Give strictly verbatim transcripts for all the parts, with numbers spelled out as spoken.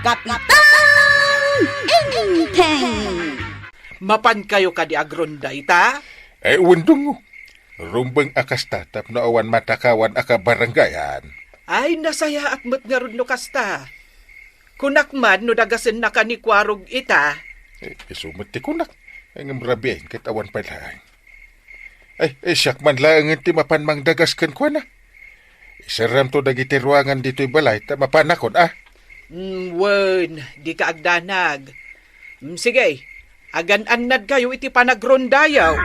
Kapitan Enteng! Mapankayo kadi agrunda ita? Ay, wen, Dungo. Rumbeng a kasta tapno awan matakawan a kabarangayan. Ay, nasayaat met ngarud no kasta. Kunak man no dagasennaka ni Kuarog ita. Eh, isu met ti kunak. Ay, ngem rabiin ket awan pay laeng. Ay, eh, siak man laengen ti mapan mangdagas kenkuana. Iserremto dagiti ruangan ditoy balay ta mapanakon, a? Mm, wen, dika agdanag. Mm, sige, agan-annadkayo iti panagrundayo.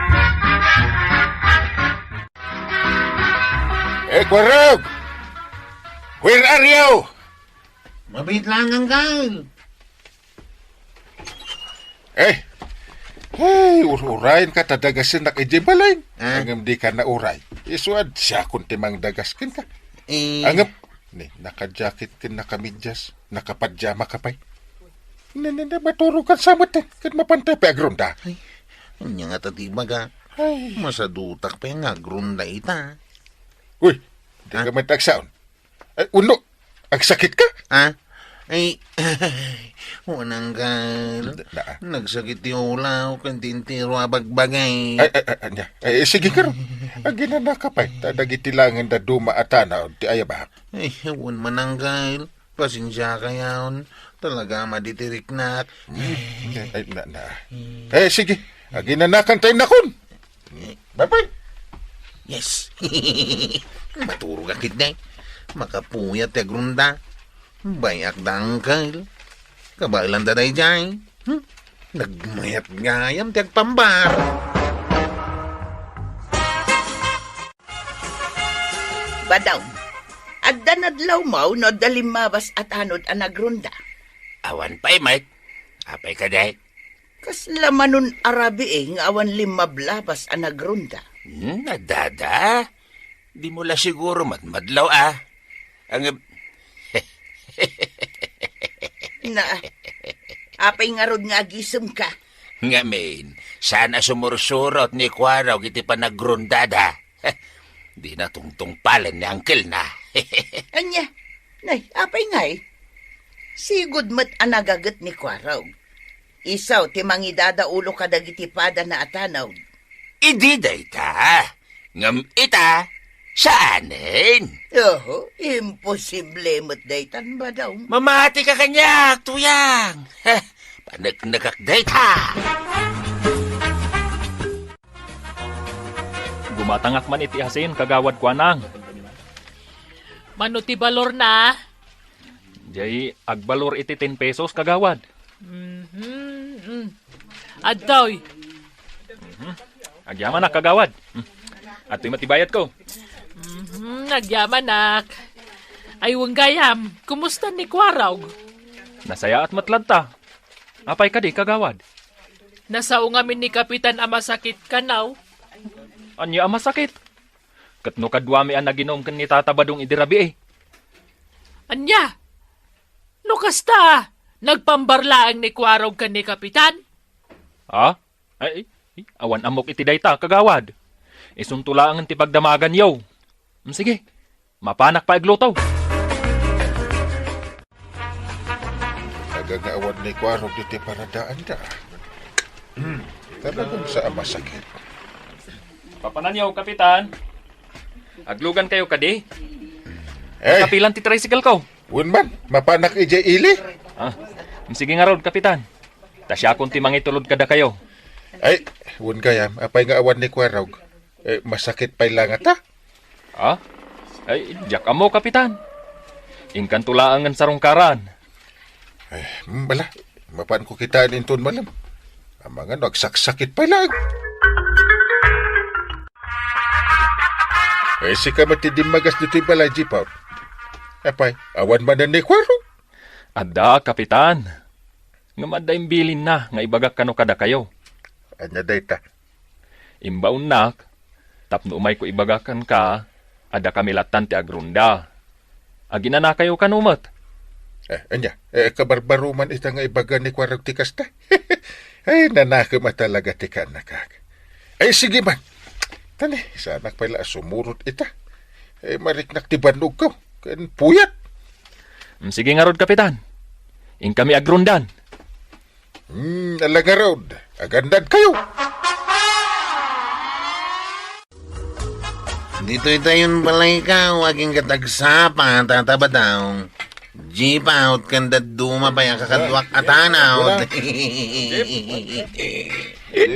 Eh, Kuarog! Where are you? Mabiit lang, Uncle. Eh, hey, ur-urayen ka ta dagasennak idiay balay. Ah? Ngem dika nauray. Isu a siakon ti mangdagas kenka. Eh. Ngem, ni, naka-jacket ken nakamidyas, nakapadyama ka pay. Ni, ni, ni, maturog ka sa met, ket mapantay pay agrunda. Ay, ania ngata ti ibaga? Ay. Masadutak pay nga agrunda ita. Uy, di ka met agsaon. Ay, uno, agsakit ka? Ha? Ay, wen, Uncle. Da, da. Nagsakit ti ulaw ken ti entero a bagbagay. Ay, ay, ay, ania? Ay, sige ka ron. Aginana ka pay, ta dagiti laeng dadduma a tanaw ti ayabak. Ay, wen man, Uncle. Pasensiakayon. Talaga, madi ti riknak. Mm, ay, na, na. Eh, sige. Aginanakan tayo nakon. Bye-bye. Yes. Maturog a ketdi. Makapuyat ti agrunda. Bay-ak da, Uncle. Kabaelan da daydiay. Hmm? Nagmayat gayam ti agpambar. Badong, adda nadlawmo no adda limmabas a tanod a nagrunda? Awan pay met. Apay kadi? Kasla manon a rabii nga awan limmablabas a nagrunda? Hmm, adda, adda. Dimo la siguro madmadlaw, a? Ang Na, apay ngarud nga agisemka? Ngamin, saan a sumursurot ni Kuarog iti panagrundada? Dina tungtungpalen ni angkelna. Ania? Nay, apay ngay? Sigud met a nagaget ni Kuarog. Isu ti mangidada ulo kadagiti padana a tanaw. Idi dayta, ngem ita, saanen. Oho, imposible met daytan, Badong. Mamati ka kaniak, Tuyang. Heh, paneknekak dayta. Gumatangak man iti asin, kagawad, kuanang. Mano ti balorna? Jay agbalor iti ten pesos, kagawad. Mhm, mm. Adtoy. Mhm. Agyamanak, kagawad. Hmm. Adtoy met ti bayadko. Mhm, agyamanak. Ay, wen gayam, kumusta ni Kuarog? Nasayaat met latta. Apay kadi, kagawad? Nasao ngamin ni Kapitan a masakit kanaw. Ania a masakit? Ket no kaduami a naginom ken ni Tata Badong idi rabii. Ania? No kasta, nagpambar laeng ni Kuarog ken ni Kapitan? Ha? Ay, ay, awan ammok iti dayta, kagawad. Isunto laengen ti pagdamaganyo. Mm, sige, mapanak pay agluto. Talaga nga awan ni Kuarog ditoy paradaanda. Hmm, talaga sa a masakit. Papananyo, Kapitan. Aglugan kayo kadi? Eh. Nakapilan ti tricycle ko. Wen man, mapanak idiay ili? Ah, sige ngarud, Kapitan. Ta siakon ti mangitulod kadakayo. Ay, wen gayam, apay nga awan ni Kuarog? Eh, masakit pay la ngata? Ha? Ay, diak ammo, Kapitan. Inkanto laengen sarungkaran. Eh, mm, bala, mapanko kitaen inton malem. Amangan no agsaksakit pay laeng. Eh, sika met ti dimmagas ditoy balay, Jipot. Apay, awan manen ni Kuarog? Adda, Kapitan. Ngem adda imbilinna nga ibagak kano kadakayo. Ania dayta? Imbaonnak, tapno umayko ibaga kenka, a dakami lattan ti agrunda. Aginanakayo kano met? Eh, ania? Eh, kabarbaro man ita nga ibaga ni Kuarog ti kasta? Ay, nanakem a talaga ti kaannakak. Ay, sige man. Tani, saanak pay la a sumurot ita. Eh, mariknak ti bannogko. Ken puyat. Mm, sige ngarud, Kapitan. Inkami agrondan. Hmm, ala ngarud, agandad kayo. Ditoy tayon balay ka, aging katagsapa, Tata Badong. Jeep out, ken dadduma pay a kakaduak a tanaw.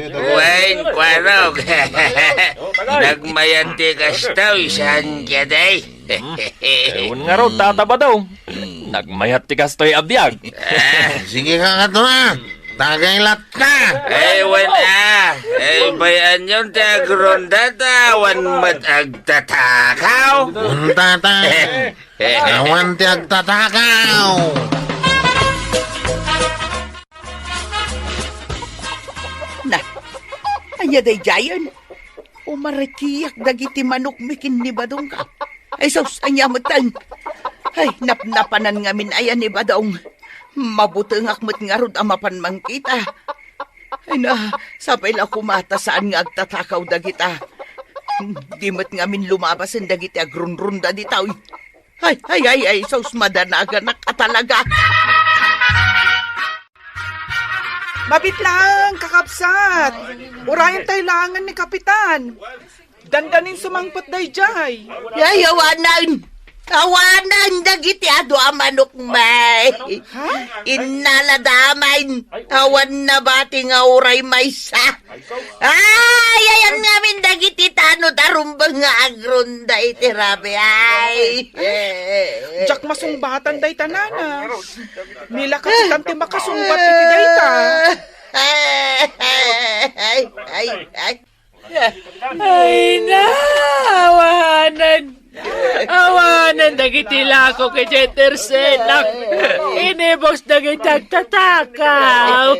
Wen, Kuarog. Nagmayat ti kastoy, saan ka, day? Ewan ngarud, Tata Badong. Nagmayat ti kastoy a biag. Ah, sige ka kato, ah. Tagay latta. Ay, wen, ah. Ay, bay-an yon ti agronda ta awan met agtatakaw. Unta ta. Awan ti agtatakaw. Na, ania daydiayen? Umarikiak dagiti manokmi ken ni Badong ka. Ay, sus, ania metten? Ay, napnapanan ngamin aya ni Badong. Mabutengak met ngarud a mapan mangkita. Ay na, sapay la koma ta saan nga agtatakaw dagita. Di met ngamin lumabasen dagiti agronronda ditoy. Ay, ay, ay, ay, sus, madanaganak a talaga. Mabit lang, kakabsat. Urayen tayo laangan ni Kapitan. Dandanin sumangpet daydiay. Ay, awanan! Awanan dagiti adu a manokmi. Ha? Innala damay. Awan nabati nga uray maysa. Ay, ayan ngamin dagiti tanod a rumbeng nga agronda iti rabii. Diak masungbatan dayta, nana. Ni la Kapitan ti makasungbat iti dayta. Ay, ay, ay. Ay na, awanan. Awanan dagiti lakok idiay tersenak. Inibus dagiti agtatakaw.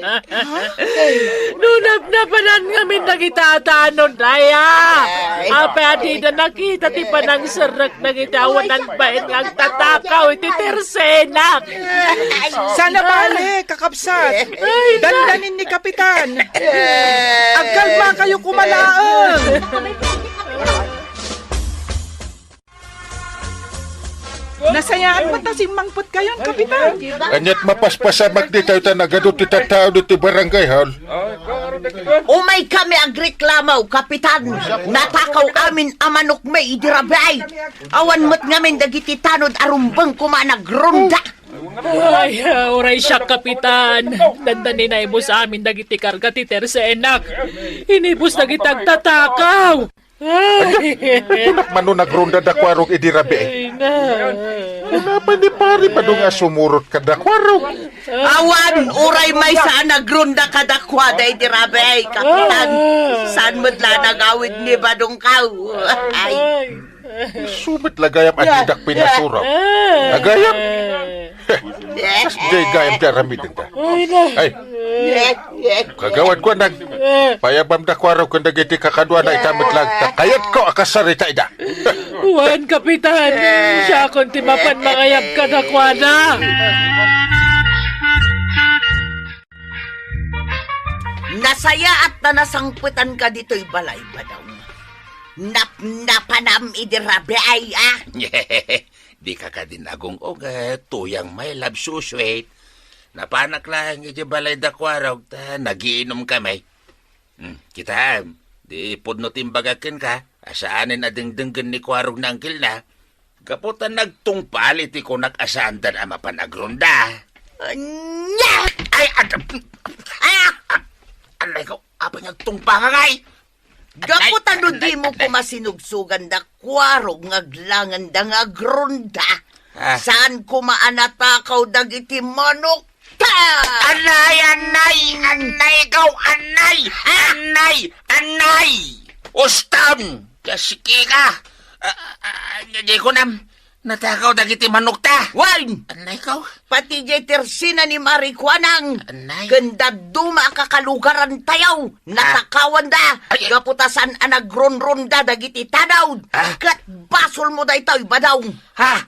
No napnapanan ngamin dagiti tanod, aya. Apay a dida nakita ti panangserrek dagiti awanan bain nga agtatakaw iti tersenak. Saan a bale, kakabsat. Ay, dandanin ni Kapitan. Agkalma kayo koma laeng. Nasayaat met ta simmangpet kayon, Kapitan. Aniat mapaspasamak ditoy ta nagadu ti tattao ditoy barangay hall. Umay kami agreklamo, Kapitan. Natakaw amin a manokmi idi rabii. Awan met ngamin dagiti tanod a rumbeng koma a nagronda. Ay, uray siak, Kapitan. Dandanin a ibus amin dagiti karga ti tersenak. Inibus dagiti agtatakaw. Ay. Kunak man no nagronda da Kuarog idi rabii. Ay, na. Kuna pa ni pare, Badong, nga sumurot kada Kuarog? Awan, uray maysa a nagronda kadakuada idi rabii, Kapitan. Saan met la nagawid ni Badong kaw? Ay. Isu met la gayam a didak pinasurot. Agayam. Kasdiay gayam ti aramidenda. Ay, na. Ay. Kagawad Kuanang, payabam da Kuarog ken dagiti kakaduana ita met lang ta kayatko a kasarita ida. Wen, Kapitan, siakon ti mapan mangayab kadakuada. Nasayaat ta nasangpetanka ditoy balay, Badong. Napnapanam idi rabii, ah. Dika kadin agung-uget, Tuyang my love, so sweet. Napanak laeng iti balay da Kuarog ta nagiinomkami. Hmm, kitaem, di pudno ti imbagak kenka, a saanen a dengdenggen ni Kuarog nga angkelna. Gapu ta nagtungpal iti kunak a saandan a mapan agronda. Ania? Ay, ad-, ah! Anay ko, apay nga agtungpal ka, kay? Gapu ta no dimo koma sinugsogan da Kuarog nga aglanganda nga agronda, saan koma a natakaw dagiti manokta? Anay, anay, anay, ikaw, anay, anay, anay! Uston! Kasiki ka! Ah, ah, ah, di ko nam-, Natakaw dagiti manokta. Wen! Anay ko. Pati diay tersena ni Mari Kuanang. Anay. Ken dadduma a kakalugarantayo, natakawanda. Ay, ay. Gapu ta saan a nagronronda dagiti tanod. Ah. Ket basolmo daytoy, Badong. Ha?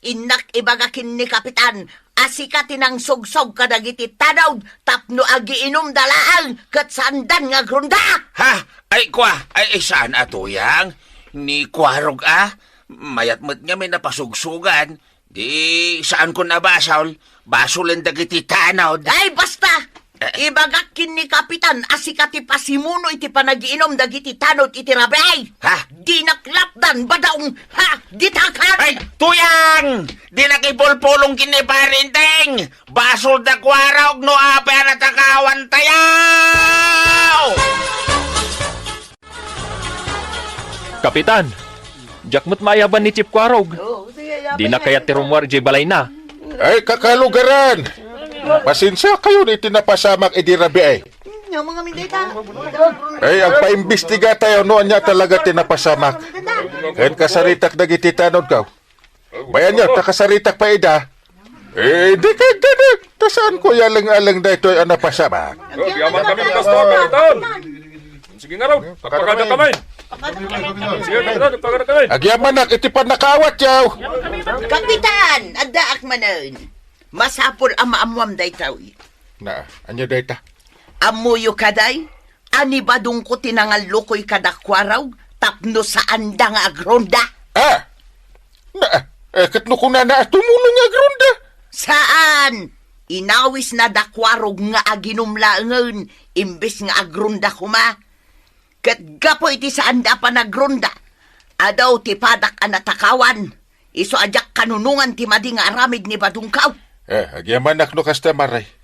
Innak ibaga ken ni Kapitan a sika ti nangsogsog kadagiti tanod tapno agiinumda laeng ket saandan nga agronda. Ha? Ay, kua, ay, saan a Tuyang? Ni Kuarog a? Mayat met ngamin a pasugsugan. Di, saankon a basol. Basolen dagiti tanod. Ay, basta! Eh. Ibagak ken ni Kapitan a sika ti pasimuno iti panagiinom dagiti tanod iti rabii. Ha? Dinak latdan, badong! Ha? Ditakan! Ay, Tuyang! Dinak ipulpulong ken ni Pare Enteng! Basol da Kuarog no apay a natakawan tayo! Kapitan, diak met maayaban ni Chief Kuarog. Dina kayat ti rummuar idiay balayna. Ay, kakalugaran! Pasensiakayon iti napasamak idi rabii. Ay, agpaimbestiga tayo no ania talaga ti napasamak. Ken kasaritak dagiti tanodko. Bayan niyo, ta kasaritak pay ida. Eh, di ka, di, di. Ta saanko ialeng-aleng daytoy a napasamak. Agyaman kami ni Pastor, Kapitan. Sige ngarud, agpakada kami. Sige, Kapitan, agpakada kami. Agyamanak iti pannakaawatyo. Kapitan, addaak manen. Masapul a maammuam daytoy. Na, ania dayta? Ammoyo kadi a ni Badongko ti nangallukoy kada Kuarog tapno saanda nga agronda. Ah! Na, eh, ket no kunana a tumulong nga agronda? Saan! Inawisna da Kuarog nga aginom laengen imbes nga agronda koma. Ket gapu iti saanda a panagronda, adu ti padak a natakawan. Isu a diak kanunongan ti madi nga aramid ni Badongko. Eh, agyamanak no kasta, Mare.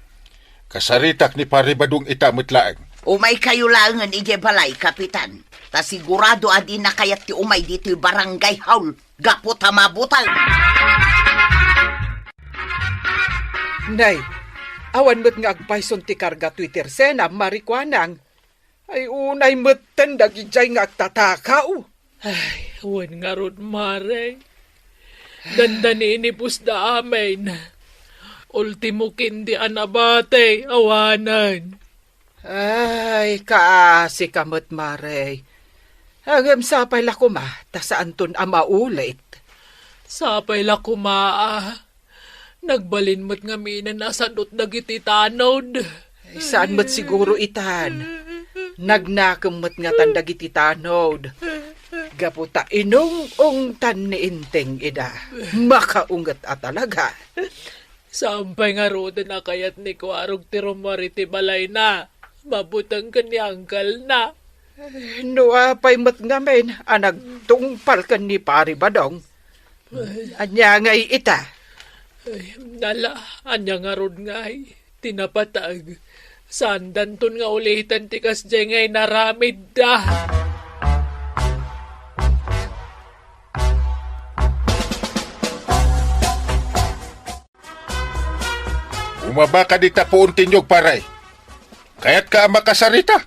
Kasaritak ni Pare Badong ita met laeng. Umaykayo laengen idiay balay, Kapitan. Ta sigurado a dina kayat ti umay ditoy barangay hall gapu ta mabuteng. Nay, awan met nga agpayson ti karga toy tersena, Mari Kuanang. Ay, unay metten dagidiay nga agtatakaw. Ay, wen ngarud, Mare. Dandani inipusda amin. Ultimo ken di a nabati, awanen. Ay, kaasika met, Mare. Ngem sapay la koma, ta saanton a maulit. Sapay la koma, a. Nagbalin met ngaminen a sadot dagiti tanod. Ay, saan met siguro itan. Nagnakem met ngatan dagiti tanod. Gapu ta inung-ungtan ni Enteng ida. Makaunget a talaga. Saan pay ngaruden a kayat ni Kuarog ti rummuar iti balayna. Mabuteng ken ni uncle-na. No apay met ngamin a nagtungpal ken ni Pari Badong. Ania ngay ita? Ay, nala, ania ngarud ngay ti napateg? Saandanton nga uliten ti kasdiay nga inaramidda. Bumaba ka dita puon ti niyog, pare. Kayatka a makasarita?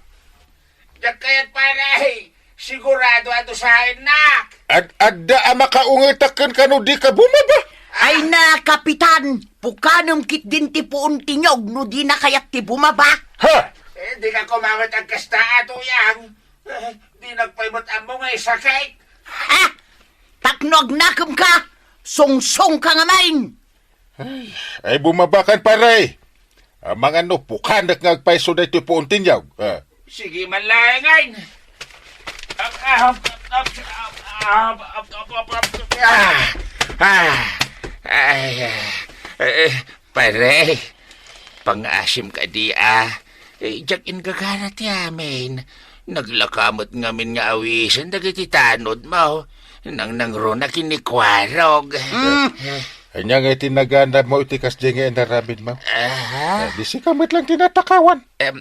Diak kayat, pare. Sigurado a dusaennak. Ad-adda a makaungetak kenka no dika bumaba. Ay na, Kapitan, pukanem ketdin ti puon ti niyog no dina kayat ti bumaba. Ha? Eh, dika koma met agkasta, Tuyang. Eh, dinak pay met ammo nga isakit. Ha? Tapno agnakemka, sungsongka ngamin. Ay, ay, bumabakan, pare. Amangan no pukanek nga agpayso daytoy puon ti niyog. Ah. Sige man laengen. Ah, ah, ay, eh, eh, pare, pangaasim kadi, a. Eh, diak inggagana ti amin. Naglaka met ngamin nga awisen dagiti tanodmo. Nangnangruna ken ni Kuarog. Mm. Ania nga iti naganabmo iti kasdiay nga inaramidmo? Aha. Eh, di sika met lang ti natakawan. Em.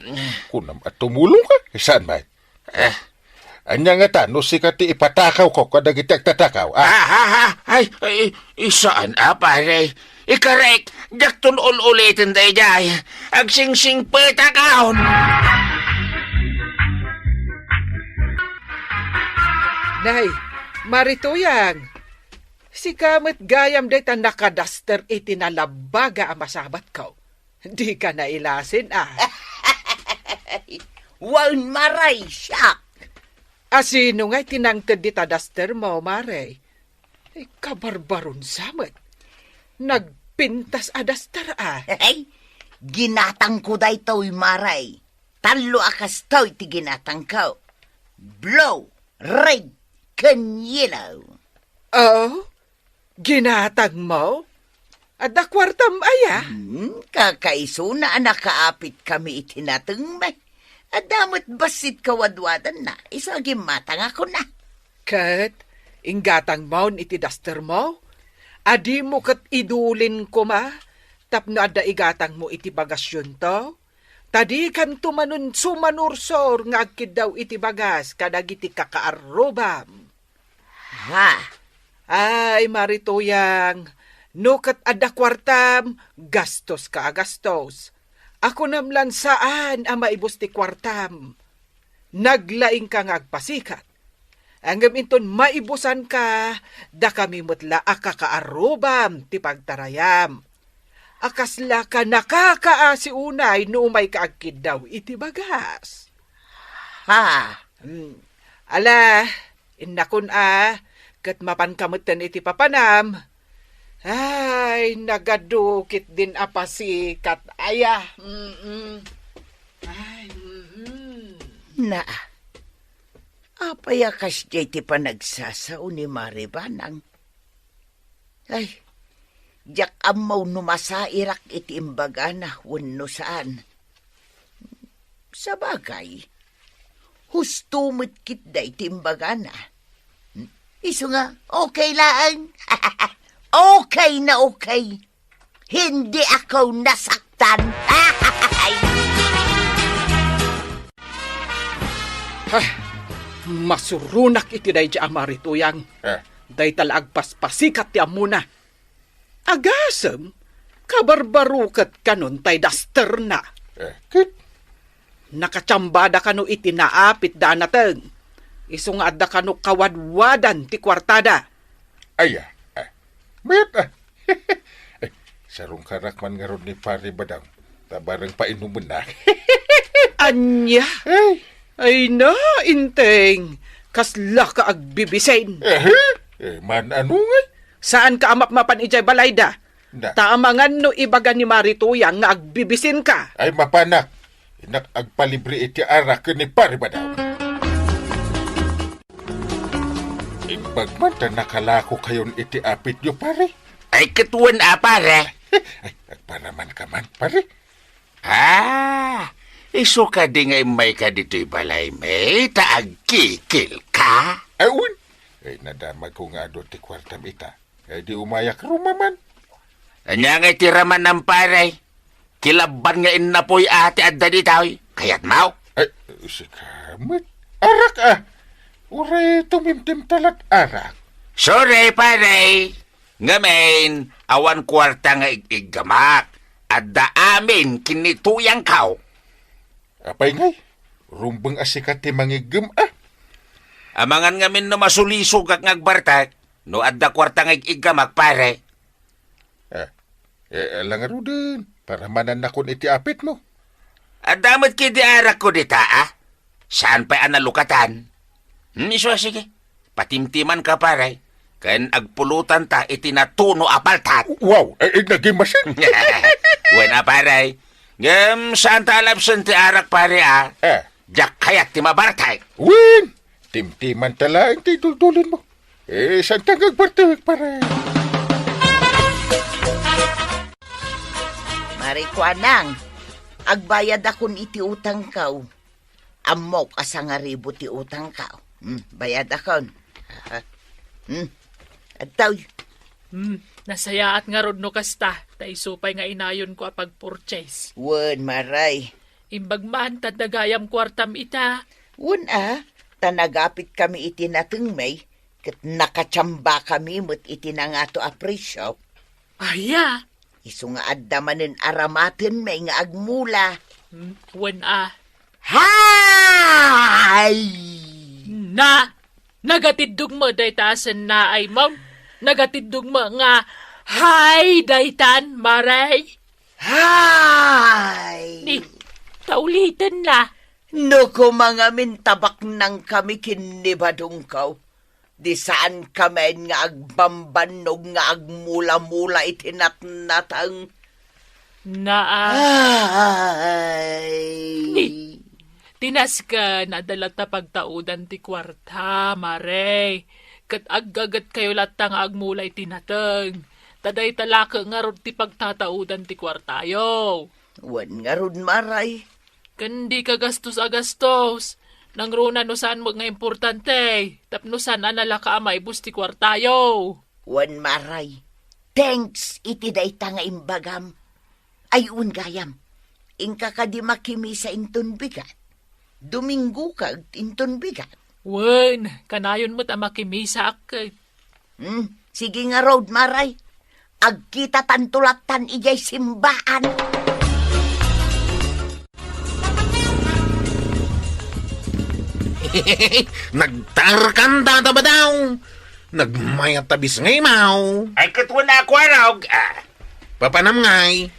Kunam a tumulongka? Saan man? Eh. Ania ngata no sika ti ipatakawko kadagiti agtatakaw? Ah. Ah, ah, ah. Ay, ay, ay, saan a, pare? Ikarek, diakton ul-uliten daydiay. Agsingsingpetakon. Nay, Mari Tuyang, sika met gayam dayta nakadaster iti nalabbaga a masabatko. Dika nailasin, a. Wen, Mare, siak. A sino ngay ti nangted dita dastermo, Mare? Ay, kabarbarunsa met. Nagpintas a daster, a. Ay, ginatangko daytoy, Mare. Tallo a kastoy ti ginatangko. Blue, red, ken yellow. Oh? Ginatangmo? Adda kuartam aya? Hmm, kakaisuna a nakaapit kami iti natengmi. Adda met bassit kawadwadanna, isu a gimmata nga kuna. Ket inggatangmon iti dastermo? Adimo ket idulin koma tapno adda igatangmo iti bagasyonto? Ta dikanto manen sumanursor nga agkiddaw iti bagas kadagiti kakaarrubam. Ha? Ay, Mari Tuyang, no ket adda kuartam, gastoska a gastos. Akunam lan saan a maibus ti kuartam. Naglaingka nga agpasikat. Ngem inton maibusanka, dakami met la a kakaarrubam ti pagtarayam. A kaslaka nakakaasi unay no umayka agkiddaw iti bagas. Ha? Hmm. Ala, innakon a, ket mapanka metten iti papanam. Ay, nagadukit din a pasikat aya. Mm-mm. Ay, mm-mm. Na, apay a kasdiay ti panagsasao ni Mari Banang? Ay, diak ammo no masairak iti imbagana wenno saan. Sabagay, husto met ketdi ti imbagana. Isu nga, okay laeng. Okay na okay. Hindi ako nasaktan. Ah, masuronak iti daydi a Mari Tuyang. Eh. Dayta la agpaspasikat ti ammona. Agasem, kabarbaroket kanon tay dasterna. Eh, ket? Nakachambada kano iti naapitda a nateng. Isu nga adda kano kawadwadan ti kuartada. Aya, ah, met, ah. Eh, sarungkarak man ngarud ni Pari Badang. Ta bareng painumenna. Ania? Ay. Ay na, Inteng. Kasla ka agbibisin. Eh, eh, man ano ngay? Saan ka a mapmapan idiay balayda? Na. Ta amangan no ibaga ni Mari Tuyang nga agbibisin ka. Ay, mapanak. Innak agpalibre iti arak ken ni Pari Badang. Imbag man ta nakalakokayon iti apityo, pare. Ay, ket wen a, pare. Ay, agparaman ka man, pare. Ah, isu kadi nga immayka ditoy balaymi ta agkikil ka? Ay, wen. Ay, nadamag ko nga adu ti kuartam ita. Ay, di umayak rumaman. Ania nga iti ramanam, pare? Kilabban nga innapoy a ti adda ditoy. Kayatmo? Ay, sika met. Arak, ah. Uray tumimtim ta lat arak. Sorry, pare. Ngamin, awan kuarta nga ig-iggamak. Adda amin ken ni Tuyangko. Apay ngay? Rumbeng a sika ti mangiggem, ah. Amangan ngamin no masulisogak nga agbartek, no adda kuarta nga ig-iggamak, pare. Ah, eh, ala ngaruden, paramanannakon iti apitmo. Adda met ketdi arakko dita, ah. Saan pay a nalukatan? Hmm, isu a, sige. Patimtimanka, pare. Ken agpulotanta iti natuno a paltat. Wow, eh, eh, nagimasin. Wen a, pare. Ngem, saanta a labsen ti arak, pare, ah. Eh. Diak kayat ti mabartek. Wen, timtimanta laeng ti duldulinmo. Eh, saanta nga agbartek, pare? Mari Kuanang, agbayadakon iti utangko. Ammok a sangaribu ti utangko. Hmm, bayadakon. Hmm, adtoy. Hmm, nasayaat ngarud no kasta, ta isu pay nga inayonko a pagpurchase. Wen, Mari. Imbag man, ta adda gayam kuartam ita. Wen a, ta nagapitkami iti natengmi, ket nakachambakami met iti nangato a presio. Aya? Isu nga adda manen aramatenmi nga agmula. Hmm, wen a. Hay! Na, nagatiddog met dayta a sennaaymo. Nagatiddog met nga, hay, daytan, Mari. Hay! Ni, ta uliten la. No koma ngamin ta baknangkami ken ni badongko, di saankamin nga agbambannog nga agmula-mula iti natnateng. Naa. Ay. Ni, ti nasken, adda latta pagtaudan ti kuarta, Mari. Ket aggagetkayo latta nga agmula iti nateng. Ta dayta la ket ngarud ti pagtataudan ti kuartayo. Wen ngarud, Maray. Ken dika gastos a gastos. Nangruna no saan met nga importante, tapno saan a nalaka a maibus ti kuartayo. Wen, Maray. Thanks iti dayta nga imbagam. Ay, wen gayam. Inka kadi makimisa inton bigat? Domingo ka inton bigat? Wen, kanayon met a makimisaak ket. Hmm, sige ngarud, Maray. Agkitatanto lattan idiay simbaan. Nagtarkan data ba daw? Nagmayat ta bisngi, maw. Ay, ket wen a kuarog, ah. Papanam ngay.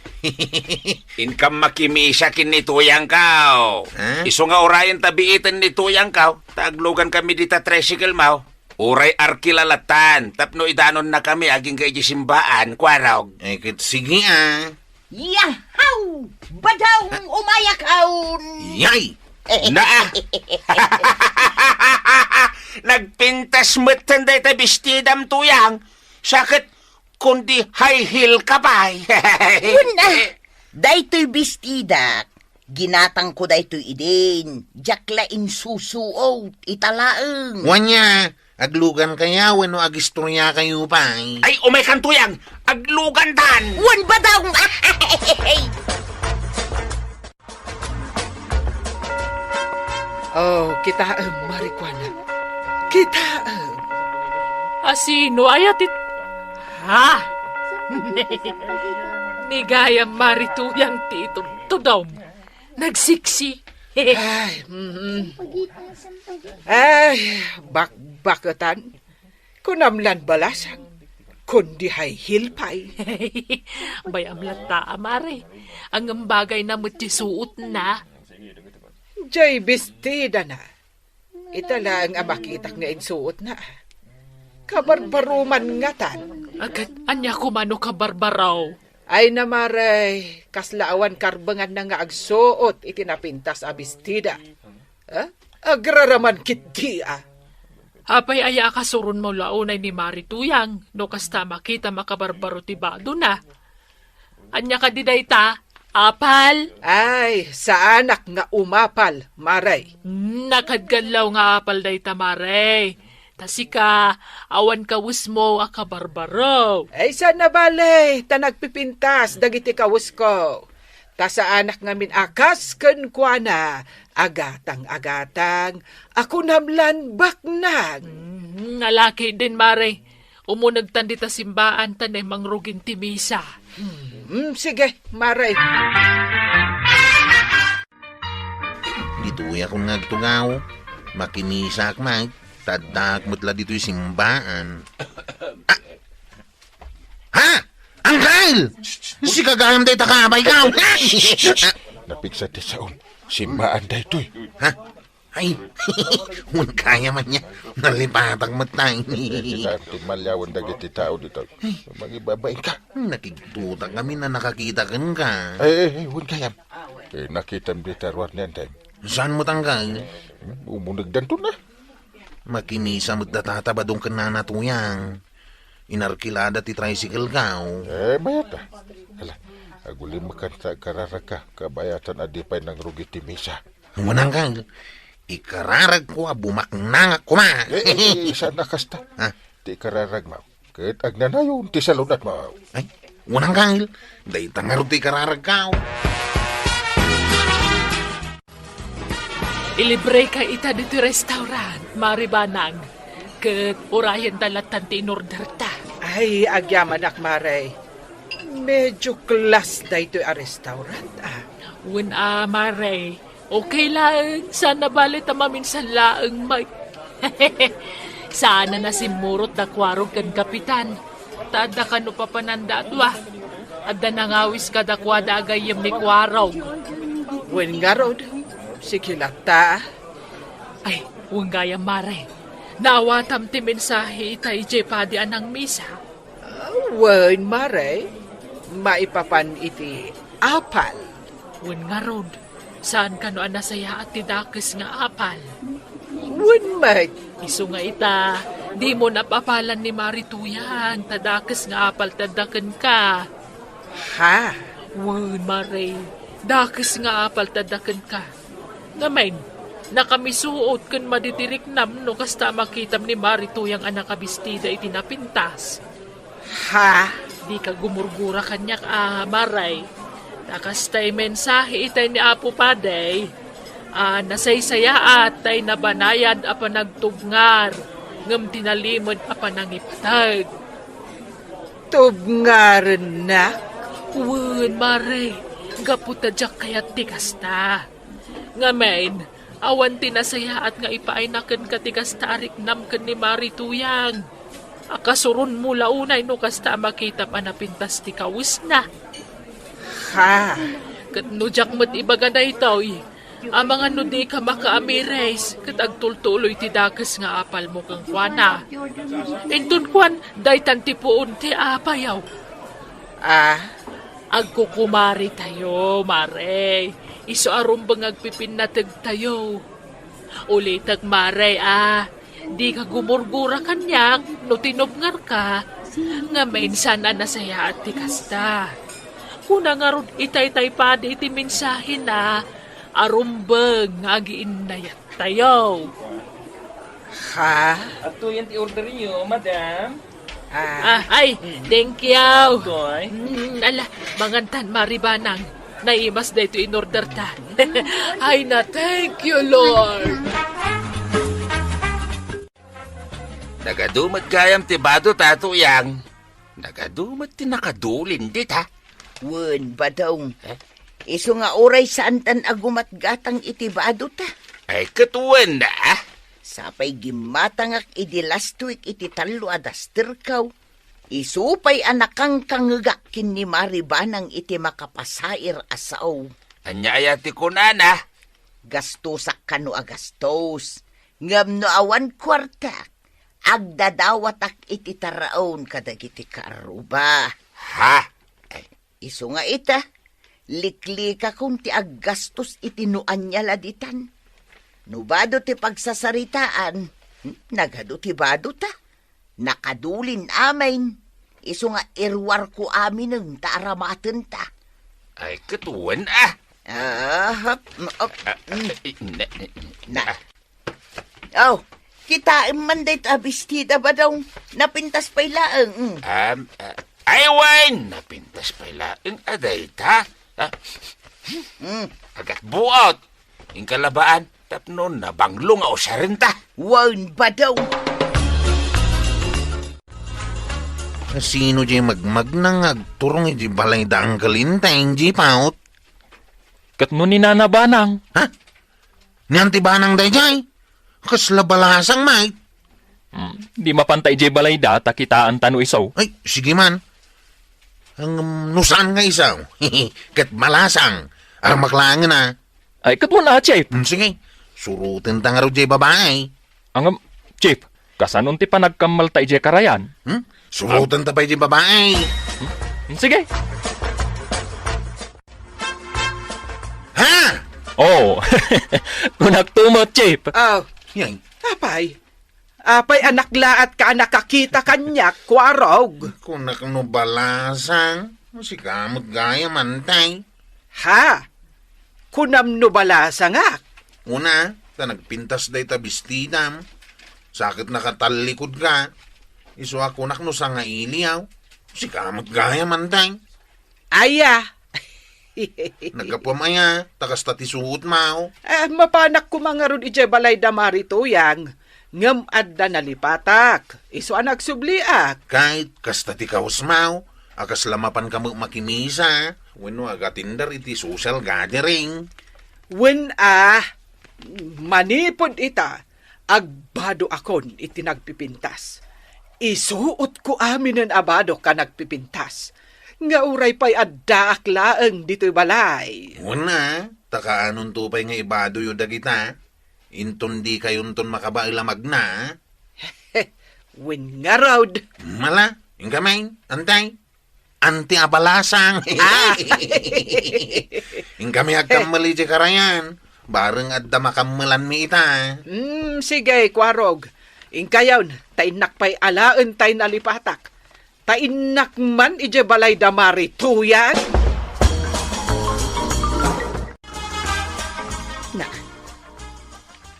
Inkam makimisa ken ni Tuyang kaw. Ha? Isu nga urayen ta biiten ni Tuyang kaw, ta aglugan kami dita tricycle, maw. Uray arkila lattan, tapno idanonna kami agingga iti simbaan, kuarog. Eh, ket sige, ah. Yahaw! Badaw, umayakaw! Yay! Na! Nagpintas metten dayta bestidam, Tuyang. Sakit kundi high heel ka pay. Una, daytoy bestidak. Ginatangko daytoy idin. Diak la insusuot, ita laeng. Wen aya, aglugan kayo wenno agistorya kayo pay? Ay, umay kan, Tuyang! Aglugan tan! Wen, badaw! Oh, kitaem, Mari Kuana. Kitaem. Asino aya ti... Ha? Ni gayam Mari Tuyang ti itudtudom. Nagsiksi. Ay, mm. Ay, bakbaketan. Kunam lan balasang, kundi high heel pay. Bay-am latta a, Mare. Ngem bagayna met ti suotna. Jay bestidana. Ita laeng a makitak nga insuotna. Kabarbaruman ngatan. Agat, ania koma no kabarbaro? Ay na, Mare, kasla awan karbenganna nga agsuot iti napintas a bestida. Ah? Agraraman ketdi, ah. Apay aya a kasuronmo la unay ni Mari Tuyang, no kasta makita makabarbaro ti badona? Ania kadi dayta? Apal? Ay, saanak nga umapal, Mare. Hmm, nakadgallaw nga apal dayta, Mare. Ta sika, awan kawesmo a kabarbaro. Ay, saan a bale, ta nagpipintas dagiti kawesko. Ta saanak ngamin a kas kenkuana, agatang-agatang, a kunam lan baknang. Hmm, nalaki din, Mare. Umunegtan dita simbaan ta ne mangrugin ti misa. Hmm, sige, Mare. Ditoy akon nga agtugaw. Makimisaak met, ta addaak met la ditoy simbaan. Ah! Ha? Angkel! Sika gayam dayta kabay ka! Napigsa ti saon. Simbaan daytoy. Ha? Ay, wen gayam ania. Nalipatak met tayo. Ti maliawan dagiti tao ditoy. Mangibabain ka. Nakigtutak kami na nakakita kenka. Ay, ay, ay, wen gayam. Eh, nakitam dita ruar ni Antay. Saan met, Angkel? Hmm, umunegdanto na. Makimisa met data ta badong ken Nana Tuyang. Inarkilada ti tricycle kaw. Eh, mayat a. Ala, agulim mekan ta kararagka, kabayatan a di pay nangrugi ti misa. Wen, Angkel, ikararagko a bumaknangak koma. Eh, eh, eh, saan a kasta? Ha? Ti ikararagmo. Ket agnanayon ti salunatmo. Ay, wen, Angkel, dayta ngarud ti ikararagko. Ilibreka ita ditoy restaurant, Mari Banang. Ket urayenta lattan ti inorderta. Ay, agyamanak, Mare. Medyo class daytoy a restaurant, ah. Wen a, Mare. Okay laeng, saan a bale ta maminsan laeng, Mike. Saan a nasimmurot da Kuarog ken Kapitan. Ta adda kano papananda a dua. Adda nangawis kadakuada a gayyem ni Kuarog. Wen ngarud, sige latta. Ay, wen gayam, Mare. Naawatam ti mensahe ita idiay padi a nangmisa. Ah, wen, Mare. Maipapan iti apal. Wen ngarud, saan kano a nasayaat ti dakes nga apal? Wen met. Isu nga ita, Dimo napapalan ni Mari Tuyang, ta dakes nga apal ti adda kenka. Ha? Wen, Mare, dakes nga apal ti adda kenka. Ngamin, nakamisuot ken madi ti riknam no kasta a makitam ni Mari Tuyang a nakabistida iti napintas. Ha? Dika gumurgura kaniak a, Mare. Ta kastay mensahe itay ni Apo Padi a nasaysayaat tay nabanayad a panagtubngar ngem tinalimed a panangipateg. Tubngarennak? Wen, Mare, gapu ta diak kayat ti kasta. Ngamin, awan ti nasayaat nga ipaayna kenka ti kasta a riknam ken ni Mari Tuyang. Akasuronmo la unay no kasta a makitam a napintas ti kawesna. Ha? Ket no diak met ibaga daytoy, amangan no dika makaamiris ket agtultuloy ti dakes nga apalmo kenkuana. Inton kuan, daytan ti puon ti apayo. Ah? Agkukumaritayo, Mare. Isu a rumbeng agpipinnategtayo. Ulitek, Mare, a, dika gumurgura kaniak no tinubngarka, ngamin saan a nasayaat ti kasta. Kuna ngarud itay tay padi iti mensahena a rumbeng nga agiinnayattayo. Ha? Adtoyen ti orderyo, madam. Ah. Ah, ay, thank you. Koy. Mm, ala, mangantan, Mari Banang. Naimas daytoy in order ta. Ay na, thank you, Lord. Nagadu met gayam ti bado ta, Tuyang. Nagadu met ti nakadulin dita. Wen, Badong. Eh? Isu nga uray saantan a gumatgatang iti bado ta. Ay, ket wen, ah. Sapay gimmatangak idi lastuek iti tallo a dasterko. Isu pay a nakangkangegak ken ni Mari Banang iti makapasair a sao. Ania aya ti kunana? Gastosak kano a gastos. Ngem no awan kuartak, agdadawatak iti taraon kadagiti kaarruba. Ha? Ay. Isu nga ita, liklikakon ti aggastos iti no ania la ditan. No bado ti pagsasaritaan, hmm, nagadu ti bado ta. Nakadulin amin. Isu nga iruarko aminen ta aramatenta. Ay, ket wen, ah. Ah, hap, mm, op, Ah, mm. eh, ne-, ne-, Na. ah. Oh, kitaem man dayta a bestida, Badong. Napintas pay laeng, mm. Um, ah, ay, wen, napintas pay laeng a dayta. Ah, Mm. agak buot. Inkalabaan, tapno nabanglo nga usarenta. Wen, Badong. Sino di magmagna nga agturong iti balay da Uncle Inteng, Jeep, out? Ket no ni Nana Banang? Ha? Ni Auntie Banang daydiay? Kasla balasang, mate. Hmm, di mapanta idiay balayda ta kitaanta no isu. Ay, sige man. Ngem, no saan nga isu? Ket balasang. Armak laengen a. Ay, ket wen a, Chief. Hmm, sige. Surotenta ngarud diay babai. Ngem, Chief, kasanon ti panagkammalta idiay karayan? Hmm? Surotenta pay diay babai. Hmm, sige. Ha? Oo. Kunakto met, Chief. Ah, Yay. Apay? Apay a naklaatka a nakakita kaniak, Kuarog? Kunak no balasang, sika met gayam, Auntie. Ha? Kunam no balasangak? Wen a, ta nagpintas dayta bestidam. Sa ket nakatallikudka. Isu a kunak no sangailiaw. Sika met gayam, Auntie. Aya. Naggapuam aya, ta kasta ti suotmo? Eh, mapanak koma ngarud idiay balay da Mari Tuyang, ngem adda nalipatak, isu a nagsubliak. Ket kasta ti kawesmo, a kasla mapanka met makimisa, wenno agatender iti social gathering. Wen a, manipud ita, agbadoakon iti nagpipintas. Isuotko aminen a badok a nagpipintas, nga uray pay addaak laeng ditoy balay. Wen a, ta kaanonto pay nga ibadoyo dagita, inton dikayonton makabael a magna. Wen ngarud. Mala, inkami, Auntie. Auntie a balasang. Ah. Inkami agkammel iti karayan. Bareng adda makammelanmi ita. Hmm, sige, Kuarog. Inkayon, ta innak pay alaen tay nalipatak. Ta innak man idiay balay da Mari Tuyang. Na,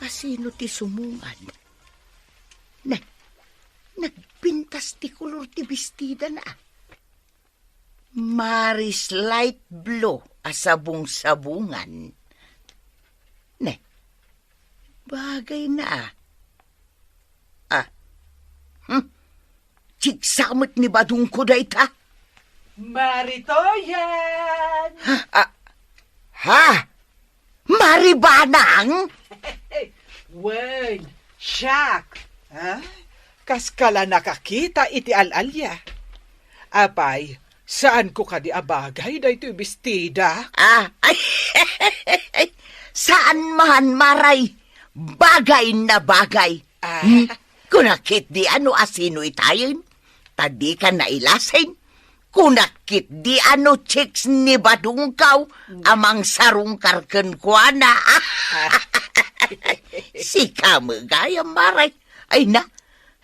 asino ti sumungan? Na, nagpintas ti kolor ti bestidana. Maris light blue a sabong-sabongan. Ne, bagayna a. Ah. Hmm? Chicks met ni badongko dayta. Mari Tuyang! Ha? Ah. Ha? Mari Banang? Wen, siak. Ha? Kaskala nakakita iti al-alia. Apay, saanko kadi a bagay daytoy bestida? Ah, ay, saan man, Maray. Bagay na bagay. Ah. Hmm? Kunak ketdi a no asino itayen, ta dika nailasin. Kunak ketdi a no chicks ni badongko a mangsarungkar kenkuana. Sika met gayam, Maray. Ay na,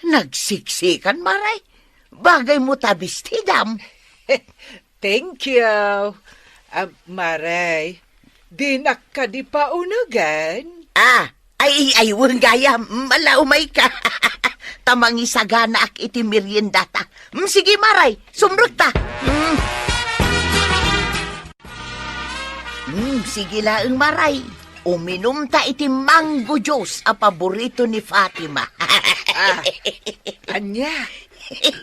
nagsiksikan, Maray. Bagaymo ta bestidam. Thank you. Ah, Maray, dinak kadi paunegen? Ah, ay, ay, wen gayam, ala, umayka. Ta mangisaganaak iti meriendata. Mm, sige, Maray, sumrekta. Mm. Mm, sige laeng, Maray. Uminumta iti mango juice a paborito ni Fatima. Ah, ania?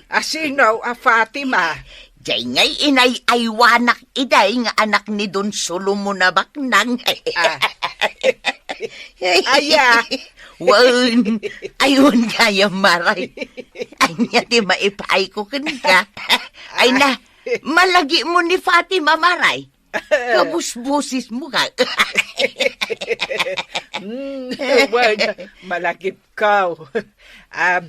Asino a Fatima? Jay ngay inay-aywanak iday nga anak ni Don Solomon a Baknang. Ah. Aya. Wen, ay, wen gayam, Maray. Ania ti maipaayko kenka? Ay na, malagipmo ni Fatima, Maray. Kabusbosesmo ka. Mm, wen, malagipko. Um,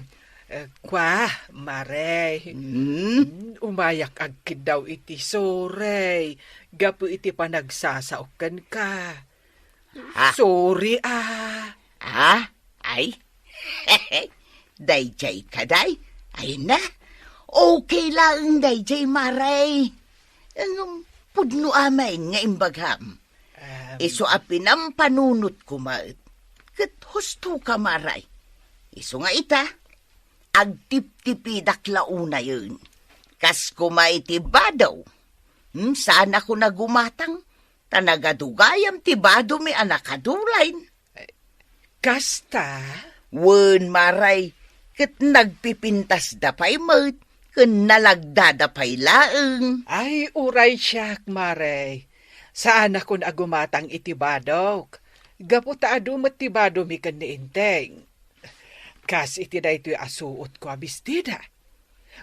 eh, kua, Maray. Mm? Mm, umayak agkiddaw iti sorry gapu iti panagsasaok kenka. Ha? Sorry, ah. Ah? Ay? Dayjay kadi? Ay na. Okay laeng dayjay, Maray. Ngem pudno amin nga imbagam. Em. Isu a pinampanunotko met, ket husto ka, Maray. Isu nga ita, agtiptipidak la unayen. Kas koma iti bado. Hmm, saanakon a gumatang, ta nagadugayam ti badomi a nakadulayn. Kasta? Wen, Maray, ket nagpipintasda pay met, ken nalagdada pay laeng. Ay, uray siak, Maray. Saanakon a gumatang iti badok. Gapu ta adu met ti badomi ken ni Enteng. Kas iti daytoy a suotko a bestida.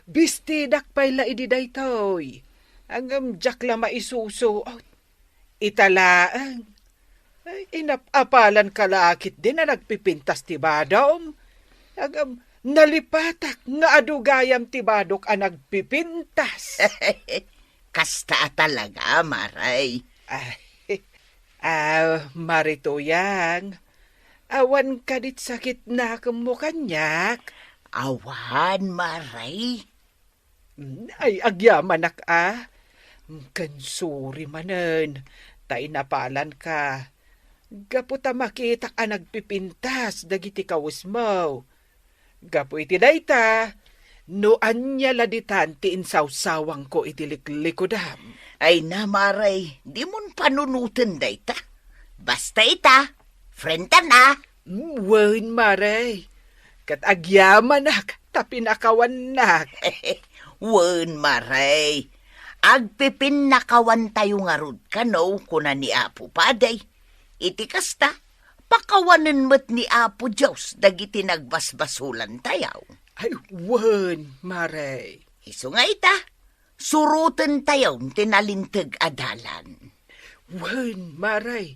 Bestidak pay la idi daytoy. Ngem diak la maisusuot. Ita laeng. Ay, inap-apalanka la ketdin a nagpipintas ti badom. Ngem nalipatak nga adu gayam ti badok a nagpipintas. Kasta a talaga, Maray. Ay, ah, Mari Tuyang, awan kadi sakit nakemmo kaniak? Awan, Maray. Mm, ay, agyamanak a. Mm, ken sorry manen, ta inapalanka. Gapu ta makitak a nagpipintas dagiti kawesmo. Gapu iti dayta, no ania la ditan ti insawsawangko iti liklikudam. Ay na, Maray, dimon panunoten dayta. Basta ita, friend ta na. Mm, wen, Maray. Ket agyamanak ta pinakawannak. Wen, Maray. Agpipinnakawantayo ngarud kano, kuna ni Apo Padi. Iti kasta, pakawanen met ni Apo Dios dagiti nagbasbasolantayo. Ay, wen, Maray. Isu nga ita, surotentayo ti nalinteg a dalan. Wen, Maray.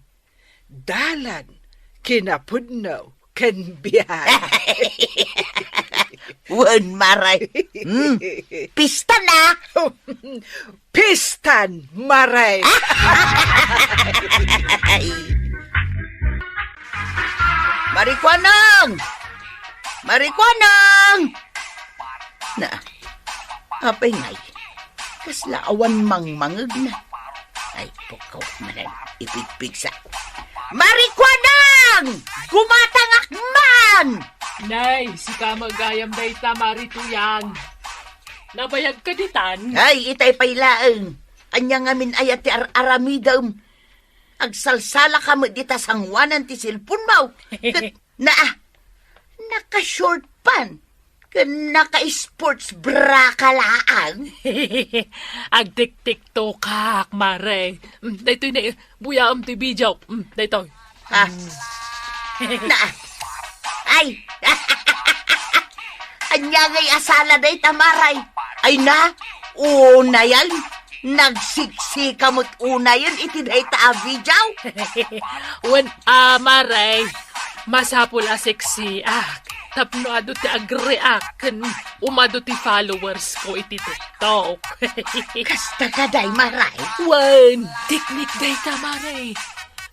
Dalan, kinapudno, ken biag. Wen, Maray. Hmm. Pista na! Pistan, Maray! Mari Kuanang! Marikuanang! Na, apay ngay, kasla awan mangmangegna. Ay, pukkaw manen, ipigpigsa. Marikuanang! Gumatangak man! Nay, sika met gayam dayta, Mari Tuyang. Nabayagka ditan? Ay, itay pay laeng. Ania ngamin aya ti ar-aramidem? Agsalsalaka met dita sanguanan ti cellphone mo. Ket, naa, naka-short pant ken naka-sports bra ka laang. Agtik-tiktokak, Mare. Mm, daytoy na, buyaem ti video. Mm, daytoy. Ah. Na. Ay. Ania ngay a sala dayta, Maray? Ay na, unayen. Nagsiksika met unayen iti dayta a video. Wen, ah, Maray, masapul a seksiak tapno adu ti agreact ken umadu ti followers ko iti TikTok. Kasta ka, day, Maray? Wen, teknik dayta, Maray.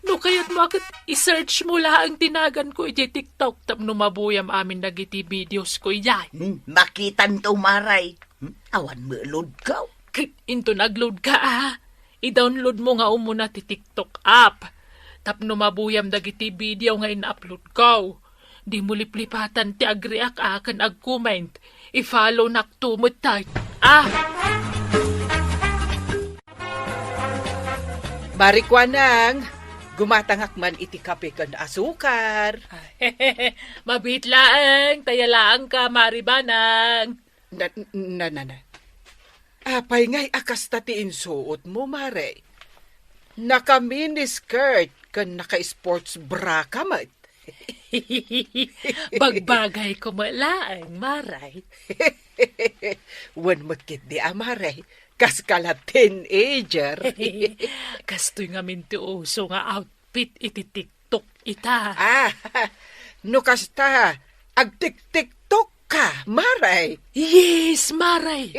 No kayatmo a ket i-search mo laeng ti naganko idiay TikTok tapno mabuyam amin dagiti videos ko idiay. Hmm, makitanto, Maray. Hmm, awan met loadko. Ket inton agloadka a, i-download mo nga umuna ti TikTok app. Tapno mabuyam dagiti video nga in-uploadko. Dimo liplipatan ti agreact a ken agcomment. I-follow nakto met tay. Ah! Marikuanang, gumatangak man iti kape ken asukar. Mabiit laeng, taya laeng ka, Mari Banang. Na, na, na, na. Apay ngay a kasta ti insuot mo, Mare? Naka-mini skirt ken naka-sports bra ka met. Bagbagay ko met laeng, Maray. Wen met ketdi a, Maray, kas ka la teenager. Kastoy ngamin ti uso nga outfit iti TikTok ita. Ah, no kasta, agtik-TikTok ka, Maray. Yes, Maray.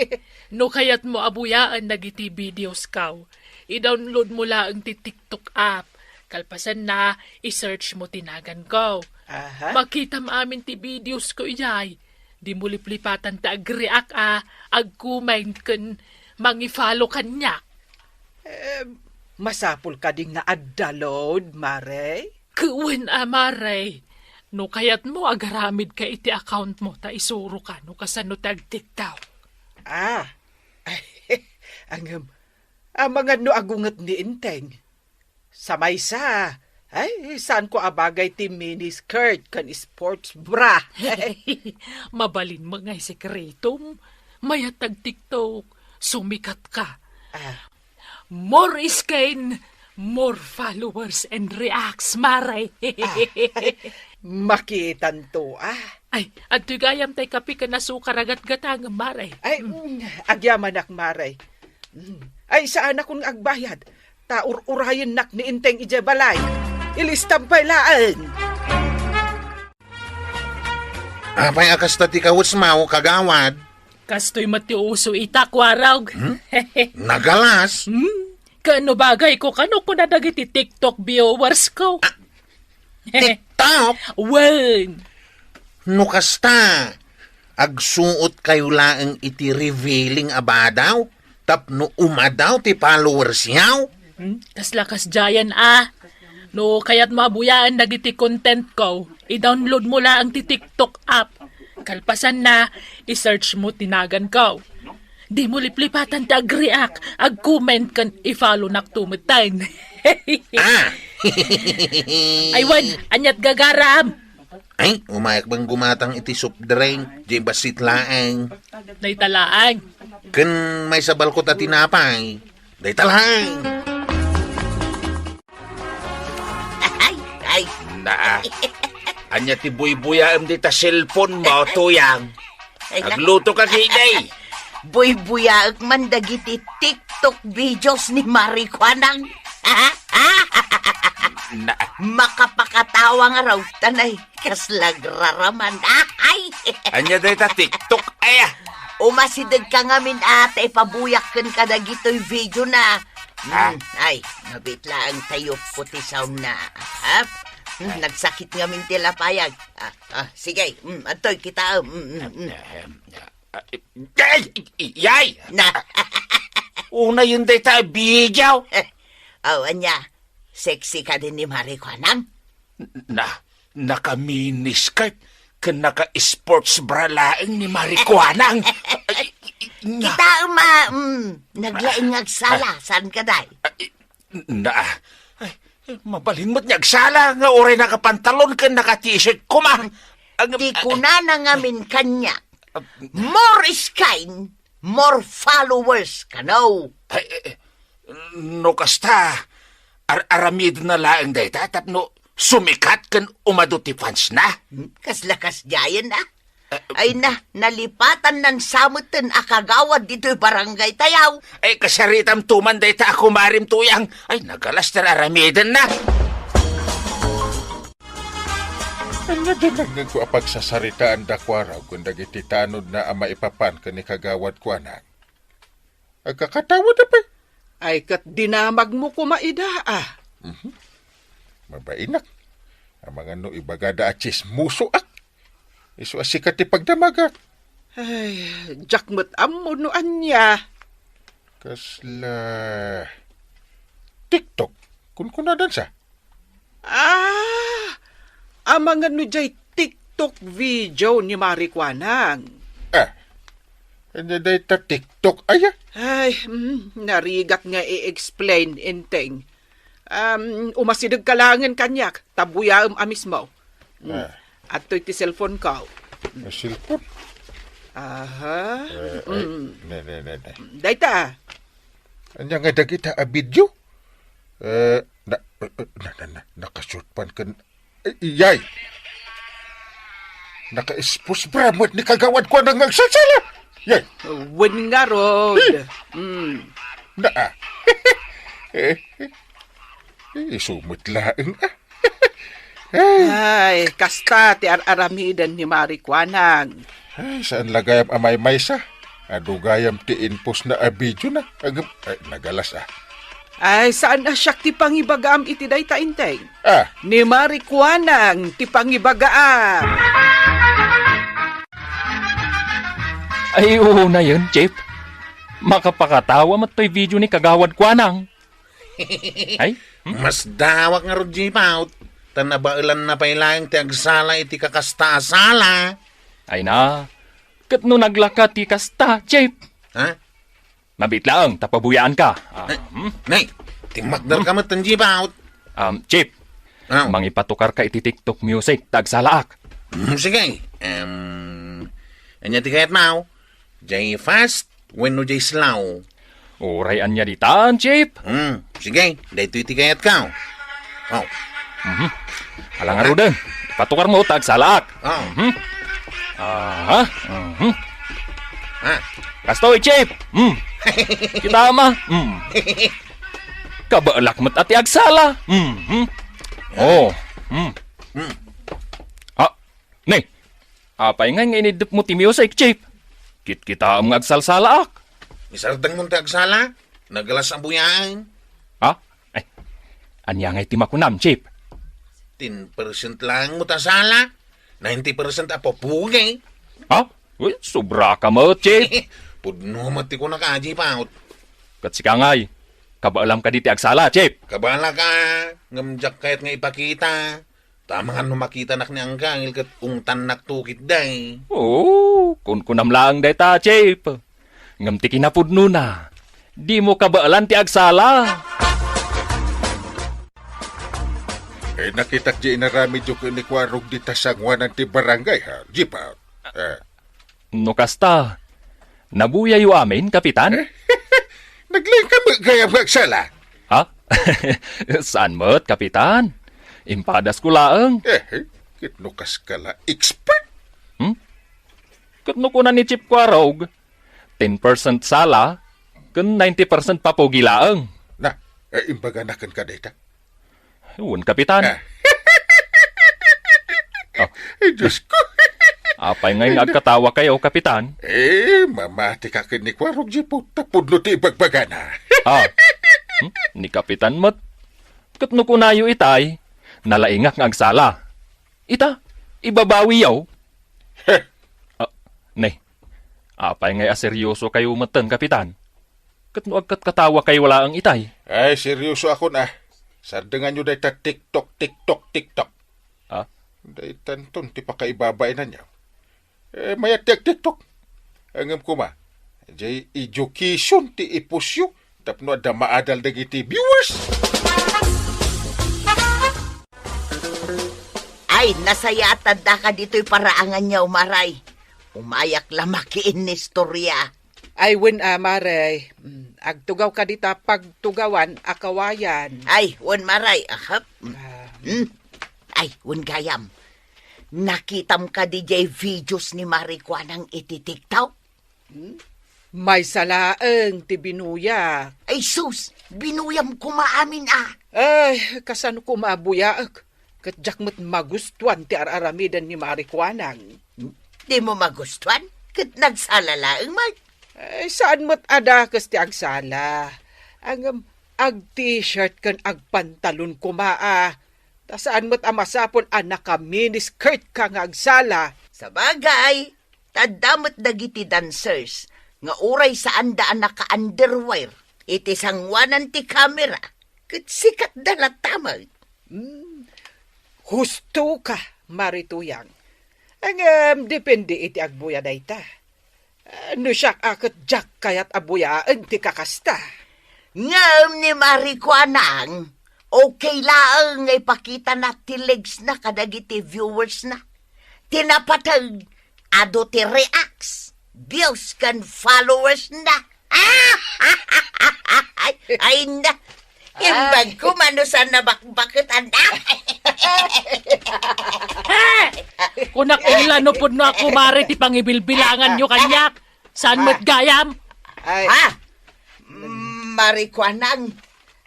No kayatmo a buyaen dagiti videos ko, i-download mo laeng ti TikTok app. Kalpasanna, i-search mo ti naganko. Aha. Makitam amin ti videos ko idiay. Dimo liplipatan ti agreact a, agcomment ken mangi-follow kaniak. Eh, masapul kadi nga adda load, Mare? Wen a, Mare. No kayatmo, agaramidka iti account mo ta isuroka no kasano ti agtiktaw. Ah, angem, amangan no agunget ni Enteng. Sa maysa, ay, saanko a bagay ti mini skirt ken sports bra. Mabalin met ngay sekretom. Mayat ti agtiktok, sumikat ka. Ah. More skin, more followers and reacts, Mare. Ah, makitanto, ah. Ay, adtoy gayam tay kape ken asukar a gatgatangem, Mare. Ay, mm, agyamanak, Mare. Mm. Ay, saanakon nga agbayad. Ta ur-urayennak ni Enteng idiay balay. Ilistam pay laeng. Apay a kasta ti kawesmo, kagawad? Kastoy met ti uso ita, Kuarog. Hmm? Nagalas? Hmm? Kaano bagayko kano kuna dagiti TikTok viewers ko? Ah, TikTok? Wen. No kasta, agsuot kayo laeng iti revealing a badaw tapno umadaw ti followers yaw? Hmm? Kasla kasdiayen a. No kayatmo a buyaen dagiti content ko, i-download mo laeng ti TikTok app. Kalpasanna, i-search mo ti naganko. Dimo liplipatan ti agreact, agcomment ken i-follow nakto metten. Ah! Ay wen, aniat gagaram? Ay, umayak bang gumatang iti soft drink, di basit laeng. Dayta laeng. Ken maysa balkot a tinapay. Dayta laeng. Ay, ay. Naa. Ania ti buybuyaem dita cellphone mo, Tuyang? Ay, na- Agluto ka, Gigay. Buybuyaek man dagiti TikTok videos ni Marikuanang. Na- Makapakatawa nga raw tanay. Kasla agraraman. Ay! Ania dayta TikTok? Aya! Umasideg ka ngamin a ta ipabuyak ken kadagitoy video na. Ha? Hmm, ay, mabit laeng tayo puti sound na. Ha? Hmm, nagsakit ngamin ti lapayag. Ah, ah, sige. Hmm, adtoy, kitaem. Hmm, hmm, hmm. Ahem, ah, ah, ay, ay, ay! Na. Unayen dayta a video. Aw, ania? Sexy kadi ni Mari Kuanang? Na, naka-mini skirt ken naka-sports bra laeng ni Mari Kuanang. Ay, na. Kitaem a, mm, naglaing nga agsala, saan kadi? Ay, na, ay, mabalin met nga agsala nga uray nakapantalon ken naka-t-shirt koma. Ang, ti kunana ngamin kaniak, ah, more skin, more followers kano. Ay, eh, eh, no kasta, ar-, aramidenna laeng dayta tapno sumikat ken umadu ti fansna. Hmm, kasla kasdiayen, ah. Eh, ay na, nalipatannan sa metten a kagawad ditoy barangay tayaw. Ay, kasaritam tuman dayta a kumarim tuyang. Ay, nagalas ti aramidenna. Ania dinaggenko a pagsasaritaan da Kuarog ken dagiti tanodna a maipapan ken ni Kagawad Kuanang? Agkakatawa da pay. Ay, ket dinamagmo koma ida, ah. Mhm. Mabainak. Amangan no ibagada a tsismosoak. Isu a sika ti pagdamagak. Ay, diak met ammo no ania. Kasla TikTok. Kunkunadan sa? Ah, amangan no jay TikTok video ni Mari Kuanang. Ah, ania dayta TikTok aya? Ay, mm, narigat nga i-explain, Enteng. Um, umasideg ka laengen kaniak, ta buyaem a mismo. Mm. Ah. Adtoy ti cellphone ko. May cellphone? Aha. Eh, eh, mm, ne, ne, ne, ne. Dayta. Ania nga dagita a video? Eh, na, eh, eh, na, na, na, nakashoot pan ken, eh, iyay. Naka-sports bra met ni Kagawad Kuanang nga agsalsala. Yay. Wen ngarud. Eh. Mm. Na, ah. Eh, eh, isu met laeng, ah. Ay, kasta ti ar-aramiden ni Mari Kuanang. Ay, saan la gayam a maymaysa? Adu gayam ti inpostna a videona. Agem, ay, nagalas, ah. Ay, saan a siak ti pangibagaam iti dayta, Enteng? Ah. Ni Mari Kuanang ti pangibagaam. Ay, unayen, Chief. Makapakatawa met toy video ni Kagawad Kuanang. Ay? Hmm? Masdawak ngarud, Chief, aw, ta nabaelanna pay laeng ti agsala iti kakasta a sala. Ay na, ket no naglaka ti kasta, Chief? Ha? Mabiit laeng, ta pabuyaanka. Ah, eh, hmm? Nay, timmakderka met, Chief, aw. Um, Chief, aw, mangipatukarka iti TikTok music, ta agsalaak. Hmm, sige. Em, ania ti kayatmo? Jay fast wenno jay slow? Uray ania ditan, Chief? Hmm, sige, daytoy ti kayatko. Oh. Mhm. Ala ngaruden, patukarmo ta agsalaak. Oh. Mhm. Aha. Mhm. Ah. Kastoy, Chief. Hmm. Kitaem a. Hmm. Kabaelak met a ti agsala. Mhm. Oh. Hmm. Hmm. Ah, ne. Apay ngay nga iniddepmo ti music, Chief? Kitkitaem nga agsalsalaak. Isardengmon ti agsala? Nagalas a buyaen. Ha? Ay, ania ngay ti makunam, Chief? Ten percent laeng met a sala, ninety percent a pupugi. Ha? Uy, sobraka met, Chief. Pudno met ti kunaka, Chief, aw. Ket sika ngay, kabaelam kadi ti agsala, Chief? Kabaelak a, ngem diak kayat nga ipakita. Ta amangan no makitanak ni Angkel ket ungtannakto ketdi. Oo, kunkunam laeng dayta, Chief. Ngem ti kinapudnona, dimo kabaelan ti agsala. Eh, nakitak di inaramidyo ken ni Kuarog dita sangoanan ti barangay, ha, Chief, ha? Eh. No kasta, nabuyayo amin, Kapitan? Naglaing ka met gayam nga agsala? Ha? Saan met, Kapitan? Impadasko laeng. Eh, ket no kaska la expert? Hmm? Ket no kuna ni Chief Kuarog, ten percent sala, ken ninety percent papugi laeng. Na, eh, imbagana kenka dayta? Wen, Kapitan. Ah. Oh. Ay, Diyos ko. Apay ngay nga agkatawakayo, Kapitan? Eh, mamati ka ken ni Kuarog, Chief, ta pudno ti ibagbagana. Ah. Hmm? Ni Kapitan met. Ket no kunayo itay, nalaingak nga agsala. Ita, ibabawiyo. Heh! Ah, ne, apay ngay a seryoso kayo metten, Kapitan? Ket no agkatkatawa kayo laeng itay? Ay, seryoso akon, ah. Sardenganyo dayta TikTok, TikTok, TikTok. Ah? Daytanton ti pakaibabainanyo. Eh, mayat ti agtiktok. Ngem koma, jay education ti ipusyo tapno adda maadal dagiti viewers. Ay, nasayaat daka ditoy paraanganyo, Maray. Umayak la makiinnistorya. Ay, wen a, Maray. Mm, agtugawka dita pagtugawan a kawayan. Ay, wen, Maray. Ahap. Mm. Ah. Mm. Ay, wen gayam. Nakitam kadi jay videos ni Maray Kuanang iti TikTok? Hmm? Maysa laeng ti binuya. Ay sus, binuyam koma amin a. Ay, kasano koma a buyaek? Ket diak met magustuan ti ar-aramiden ni Maray Kuanang. Dimo magustuan? Ket nagsala laeng man. Ay, saan met a dakes ti agsala. Ngem, ag-t-shirt ken agpantalon koma a. Ta saan met a masapul a naka-miniskirt ka nga agsala. Sabagay, ta adda met dagiti dancers nga uray saanda a naka-underwear iti sangoanan ti kamera, ket sikatda latta met. Hmm, husto ka, Maray Tuyang. Ngem, depende iti agbuya dayta. No siak a ket diak kayat a buyaen ti kakasta. Ngem ni Maray Kuanang, okay laeng nga ipakitana ti legs na kadagiti viewers na. Ti napateg, adu ti reacts, views, ken followers na. Ay, ay na. Imbag ko, mano saan nabakbaket, anak? Kunak ila no pudno a kumare ti pangibilbilanganyo kaniak. Saan met gayam? Ay. Ha? Mm, Maray Kuanang,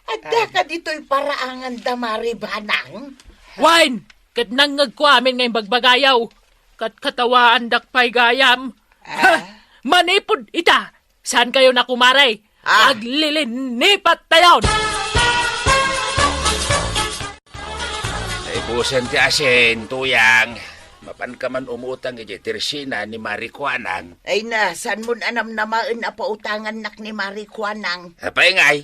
adda ka ditoy paraangan da Maray Banang? Wen, ket nangngegko amin nga imbagbagayaw. Ket katawaandak pay gayam. Ah. Manipud ita, saan kayo na kumare? Ah. Aglilinipat tayon! Naibusen ti asin, Tuyang. Mapan ka man umutang iti tersina ni Maray Kuanang. Ay na, saan mon a namnamaen a pautangannak ni Maray Kuanang? Apay ngay?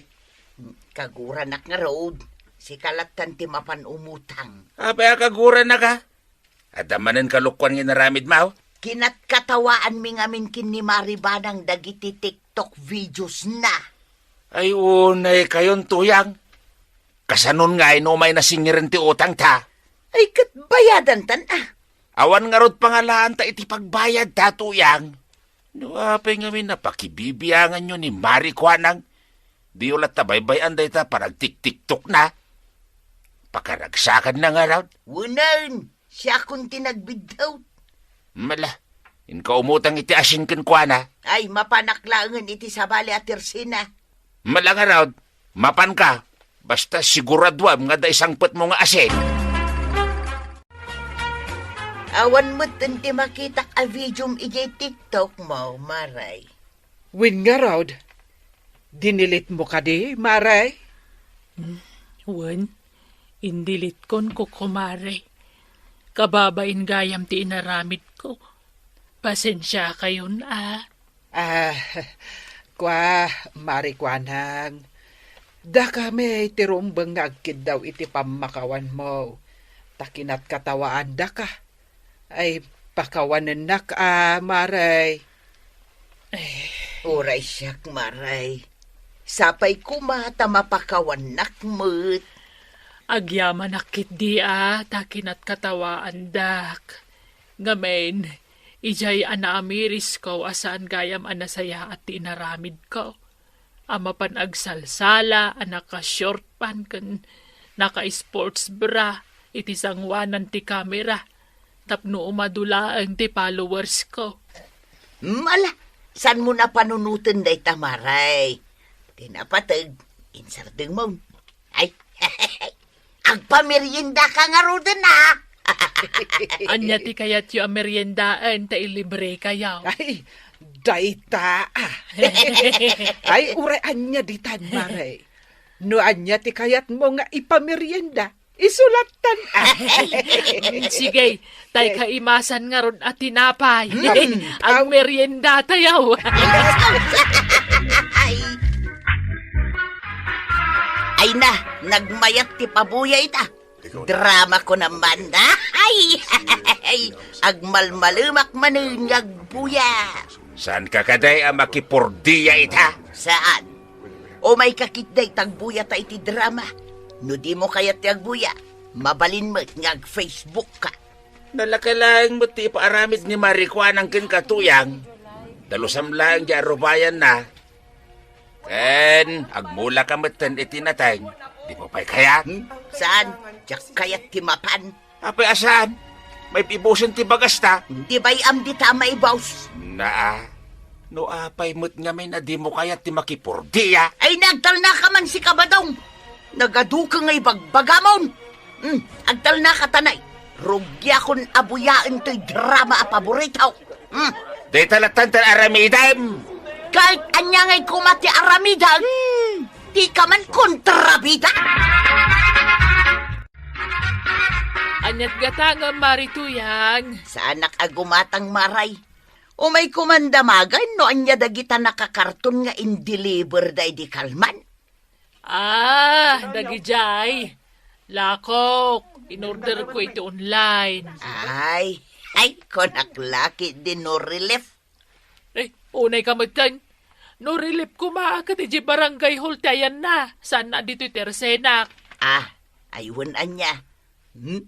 Kaguranak ngarud. Sika lattan ti mapan umutang. Apay a kaguranak a? Adda manen kalukuan nga inaramidmo? Kinatkatawaanmi ngamin ken ni Maray Banang dagiti TikTok videos na. Ay, unay kayon, Tuyang. Kasanon ngay no umay nasingiren ti utangta? Ay, ket bayadantan a. Awan ngarud pangalaanta iti pagbayadta, Tuyang. No apay ngamin a pakibibianganyo ni Maray Kuanang, diyo latta baybay-an dayta panagtiktiktokna. Pakaragsakadna ngarud. Wen, siakon ti nagbiddut. Mala, inka umutang iti asin kenkuana. Ay, mapanak laengen iti sabali a tersina. Mala ngarud, mapanka. Basta siguraduam nga adda isangpetmo nga asin. Awan metten ti makitak a videom idiay TikTok mo, Maray. Wen ngarud, dinelete mo kadi, Maray? Hmm, wen, indeletekon, Kukumare. Kababain gayam ti inaramidko. Pasensiakayon a. Ah, kua, Maray Kuanang. Dakami ti rumbeng nga agkiddaw iti pammakawanmo. Ta kinatkatawaandaka. Ay, pakawanennak a, Maray. Eh. Uray siak, Maray. Sapay koma ta mapakawannak met. Agyamanak ketdi a ta kinatkatawaandak. Ngamin, idiay a naamirisko a saan gayam a nasayaat ti inaramidko. A mapan agsalsala a naka-short pant ken naka-sports bra iti sangoanan ti kamera tapno umadu laeng ti followersko. Mala, saan mo napanunoten dayta, Maray? Ti napateg, insardengmo. Ay, agpameriendaka ngaruden a. Ania ti kayatyo a meriendaen ta ilibrekayo? Ay, dayta a. Ay, uray ania ditan, Maray. No ania ti kayatmo nga ipamerienda, Isu lattan. Sige, tay kaimasan ngarud a tinapay. Hmm. Agmeriendatayo. Ay. Ay na, nagmayat ti pabuya ita. Drama ko naman. Ay, ay, agmalmalemak manen nga agbuya. Saan ka kadi a makipurdia ita? Saan? Umayka ketdi ta agbuyata iti drama. No dimo kayat ti agbuya, mabalin met nga ag-Facebook ka. Nalaka laeng met ti ipaaramid ni Marikuanang kenka, Tuyang. Dalusam laeng diay arubayanna. Ken agmulaka metten iti nateng. Dimo pay kayat? Hmm? Saan? Diak kayat ti mapan. Apay a saan? Maibibusen ti bagasta. Di bay-am dita a maibus. Naa. No apay met ngamin a dimo kayat ti makipurdia? Ay, nagtalnaka man, sika, Badong. Nagaduka nga ibagbagamon. Hmm, agtalnaka, tanay. Rugiakon a buyaen toy drama a paborito. Hmm. Dayta lattan ti aramidem. Kahit ania ngay koma ti aramidem, hmm, dika man kontrabida. Aniat gatangem, Mari Tuyang? Saanak a gumatang, Maray. Umay koma damagen no ania dagita nakakarton nga in-deliver da idi kalman. Ah, dagidiay. Lakok, in-order ko iti online. Ay, ay, kunak la ketdi no relief. Eh, unay ka metten. No relief koma ket idiay barangay hall ti ayanna. Saan a ditoy ti arsenak? Ah, ay wen ania. Hmm?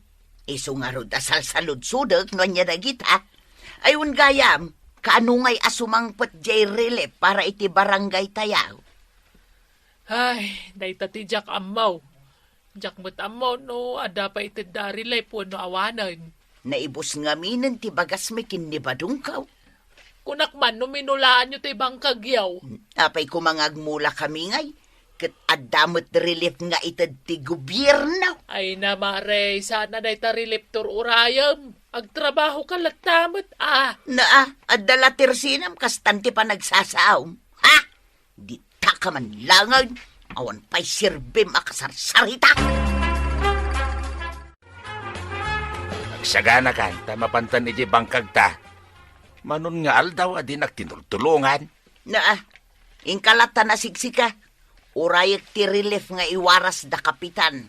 Isu ngarud a salsaludsodek no ania dagita. Ay wen gayam, kaano ngay a sumangpet diay relief para iti barangay tayo? Ay, dayta ti diak ammo. Diak met ammo no adda pay itedda a relief wenno awanen. Naibus ngaminen ti bagasmi ken ni Badongko. Kunak man no minulaanyo ti bangkagyo. Apay koma nga agmula kami ngay, ket adda met relief nga ited ti gobierno. Ay na, Mare, saan a dayta relief ti ur-urayem. Agtrabaho ka latta met, a. Naa, adda la ti arsenam kastan ti panagsasaom. Ha? Dita ka man laengen, awan pay serbim a kasarsarita. Agsaganakan ta mapantan idiay bangkagta. Manon nga aldaw a dinak tinultulongan. Naa, inka latta a siksika. Urayek ti relief nga iwaras da Kapitan.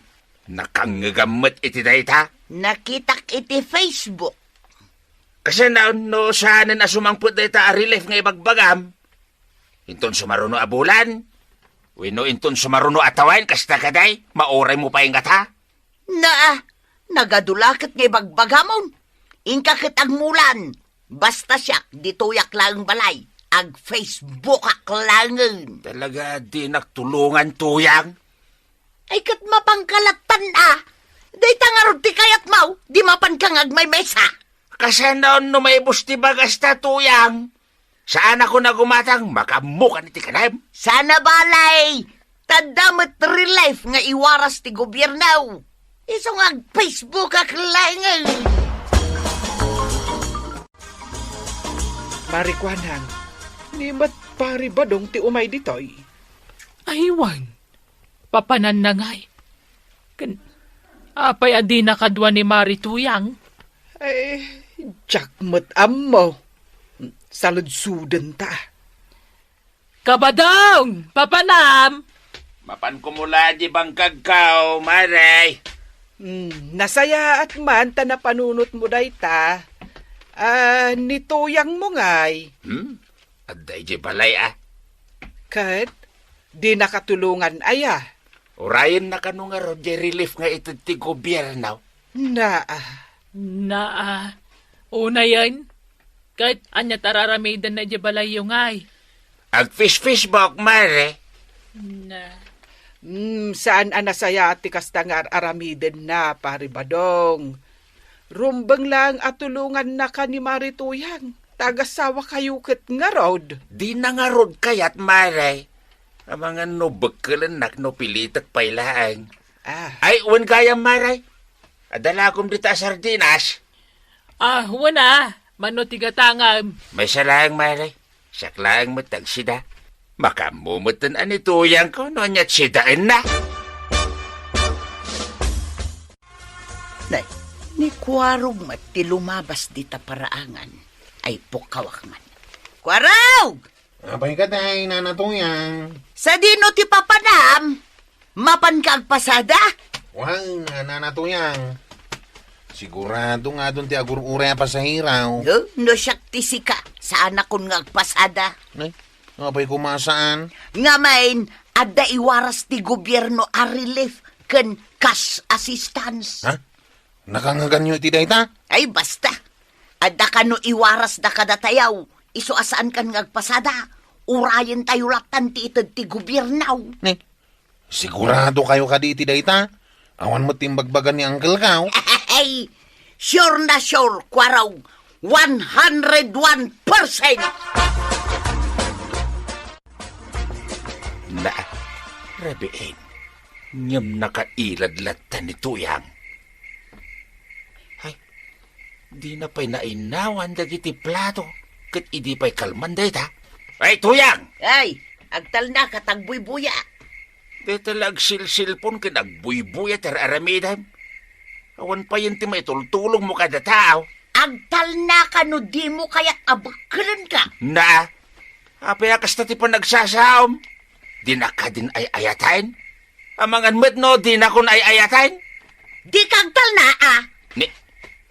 Nakangngegam met iti dayta? Nakitak iti Facebook. Kasano no saanen a sumangpet dayta a relief nga ibagbagam? Inton sumaruno a bulan? Wenno inton sumaruno a tawen, kasta kadi? Mauraymo pay ngata? Naa, nagadu la ket nga ibagbagamon. Inka ket agmulan. Basta siak, ditoyak laeng balay. Ag-Facebookak laengen. Talaga, dinak tulongan, Tuyang. Ay, ket mapanka lattan a. Dayta ngarud ti kayatmo, di mapanka nga agmaymesa. Kasano no maibus ti bagasta, Tuyang? Saanakon a gumatang, makaammokan iti kanem. Sana balay, ta adda met relief nga iwaras ti gobierno. Isu nga ag-Facebookak laengen. Marikuanang, ni met Pari Badong ti umay ditoy. Ay, wen. Papananna ngay. Ken, apay a dina kadua ni Mari Tuyang? Ay, diak met ammo. Saludsodenta. Kabadong! Papanam! Mapan kumula di bangkagko, Mare. Hmm, nasayaat man ta napanunotmo dayta. Ah, ni Tuyangmo ngay. Hmm? Adda idiay balay, a. Ket, di nakatulongan aya? Urayenna kano ngarud diay relief nga ited ti gobierno? Naa. Naa. Unayen. Ket, ania ti ar-aramidenna idiay balayyo ngay? Ag-Face-Facebook, Mare. Na. Hmm, saan a nasayaat ti kasta nga ar-aramidenna, Pari Badong. Rumbeng laeng a tulongannaka ni Mari Tuyang. Ta agasawakayo ket ngarud. Dina ngarud kayat, Mare. Amangan no bekkelennak no pilitek pay laeng. Ah. Ay, wen gayam, Mare. Adda la koma dita a sardinas. Ah, wen a. Mano ti gatangam? Maysa laeng, Mare. Siak laeng met ti agsida. Makaammo metten a ni Tuyangko no ania ti sidaenna. Nay, ni Kuarog met ti lumabas dita paraangan. Ay, pukkawak man. Kuarog! Apay kadi, Nana Tuyang? Sadino ti papanam? Mapanka agpasada? Wen, Nana Tuyang. Sigurado nga adun ti agur-uray a pasahero. No, no siak ti sika, saanakon nga agpasada. Ay, apay koma saan? Ngamin, adda iwaras ti gobierno a relief ken cash assistance. Ha? Nakangaganyo iti dayta? Ay, basta. Adda kano iwarasda kadatayaw, isu a saankan nga agpasada, urayentayo lattan ti ited ti gobierno. Ni, sigurado kayo kadi iti dayta? Awan met ti imbagbaga ni Uncle Kao? Ay, sure na sure, Kuarog. One hundred one percent! Na, rabiin, ngem nakailad latta ni Tuyang. Ay, dina pay nainawan dagiti plato, ket idi pay kalman dayta. Ay, Tuyang! Ay, agtalna ket agbuybuya. Dayta la agsilsilpon ken agbuybuya ti ar-aramidem. Awan payen ti maitultulongmo kadataw. Agtalnaka no dimo kayat a bekkelenka. Na, apay a kasta ti panagsasaom? Dina kadin ay-ayaten? Amangan met no dinakon ay-ayaten? Dika agtalna, a? Ni-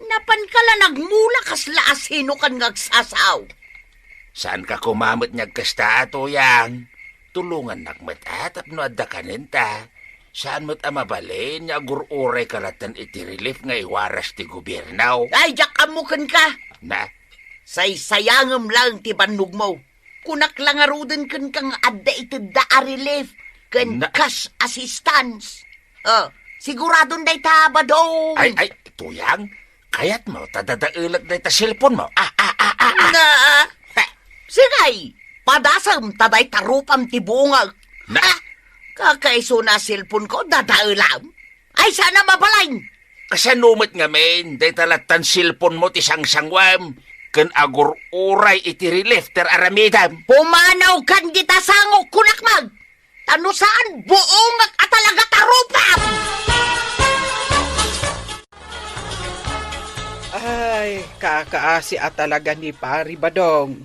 Napanka la nagmula kasla a sinokan nga agsasaom. Saanka koma met nga agkasta, Tuyang. Tulongannak met a tapno adda kanenta. Saan met a mabalin nga agur-urayka latta iti relief nga iwaras ti gobierno. Ay, diak ammo kenka. Na? Saysayangem laeng ti bannogmo. Kunak la ngaruden kenka nga adda itedda a relief ken Na- cash assistance. Oh, siguradon dayta, Badong. Ay, ay, Tuyang, kayatmo ta dadaelek dayta cellphone mo? Ah, ah, ah, ah, ah. Na, Heh. Sige, padasem ta dayta rupam ti bungek. Na- Ah, kakaisuna a cellphone ko, dadaelam. Ay, saan a mabalin? Kasano met ngamin, dayta lattan cellphone mo ti sangsanguem, ken agur-uray iti relief ti ar-aramidem? Pumanawkan dita sangok, kunak man! Ta no saan, buongek a talaga ta rupam! Ay, kakaasi a talaga ni Pari Badong.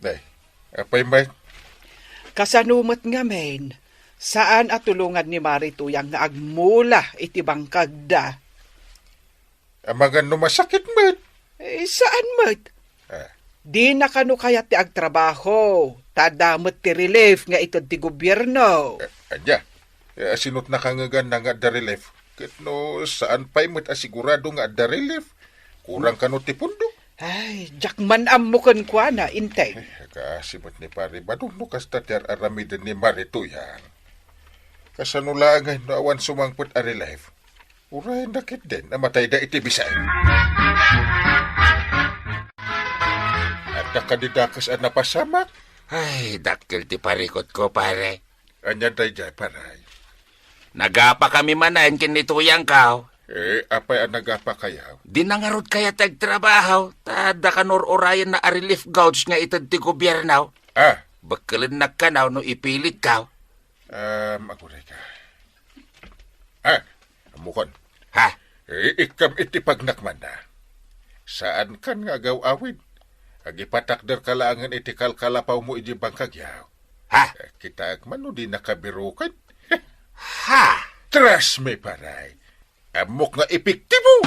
Ay, apay met? Kasano met ngamin, saan a tulongan ni Mari Tuyang nga agmula iti bangkagda? Amangan no masakit met? Eh, saan met? Ah. Dina kano kayat ti agtrabaho, ta adda met ti relief nga ited ti gobierno. Eh, ania? Eh, asino ti nakangeganna nga adda relief? Ket no saan pay met a sigurado nga adda relief, kurang kano ti pundo? Ay, diak man ammo kenkuana, Inteng. Eh, kaasi met ni Pari Badong no kasta ti ar-aramiden ni Mari Tuyang. Kasano laengen no awan sumangpet a relief? Uray nakitden a matayda iti bisan. Adda kadi dakes a napasamak? Ay, dakkel ti parikutko, pare. Ania daydiay, pare? Nagapakami manen ken ni Tuyangko. Eh, apay a nagapakayo? Dina ngarud kayat ti agtrabaho, ta adda kano ur-urayenna a relief goods nga ited ti gobierno. Ah. Bekkelennak kano no ipilitko. Um, agurayka. Ah, ammokon. Ha? Eh, ikkam iti pagnakmanna. Saankan nga agaw-awid. Agipatakderka laengen iti kalkalapawmo idiay bangkagyo. Ha? Eh, kitaek man no dinaka biroken. Ha? Trust me, pare. Ammok nga epektibo!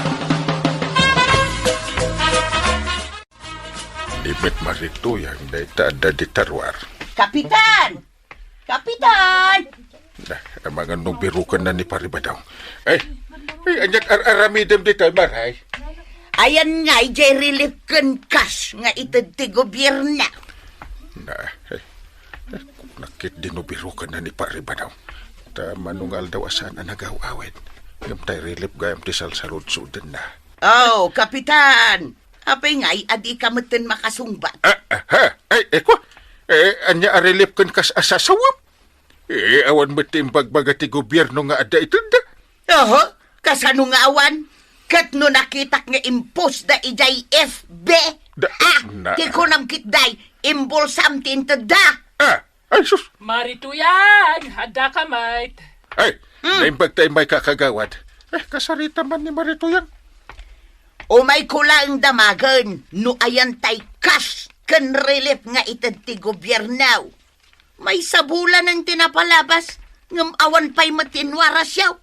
Ni met Mari Tuyang dayta adda di taruar. Kapitan! Kapitan! Na, amangan no birokenna ni Pari Badong. Ay, ay, aniat ar-aramidem ditoy, Mari? Ayan nga, idiay relief ken cash nga ited ti gobierno. Na, eh, eh, nakit di no birokenna ni Pari Badong. Ta mano nga aldaw a saan a nagaw-awid. Ngem tay relief gayam ti salsaludsodenna. Oh, Kapitan! Apay ngay a dika metten makasungbat? Ah, ah, ha? Ay, eh, kwa? Eh, ania a relief ken cash a sasawem? Eh, awan met ti imbagbaga ti gobierno nga adda itedda. Oho, kasano nga awan? Ket no nakitak nga impost da idiay F B, Da-, ah, na- ti kunam kitday, imbolsam ti intedda. Ah, ay, sus. Mari Tuyang, adda ka met. Ay, Hmm. Naimbag tay may kakagawad. Eh, kasarita man ni Mari Tuyang. Umayko laeng damagen no ayan tay cash ken relief nga ited ti gobierno. Maysa bulanen ti napalabas, ngem awan pay met ti inuarasyo.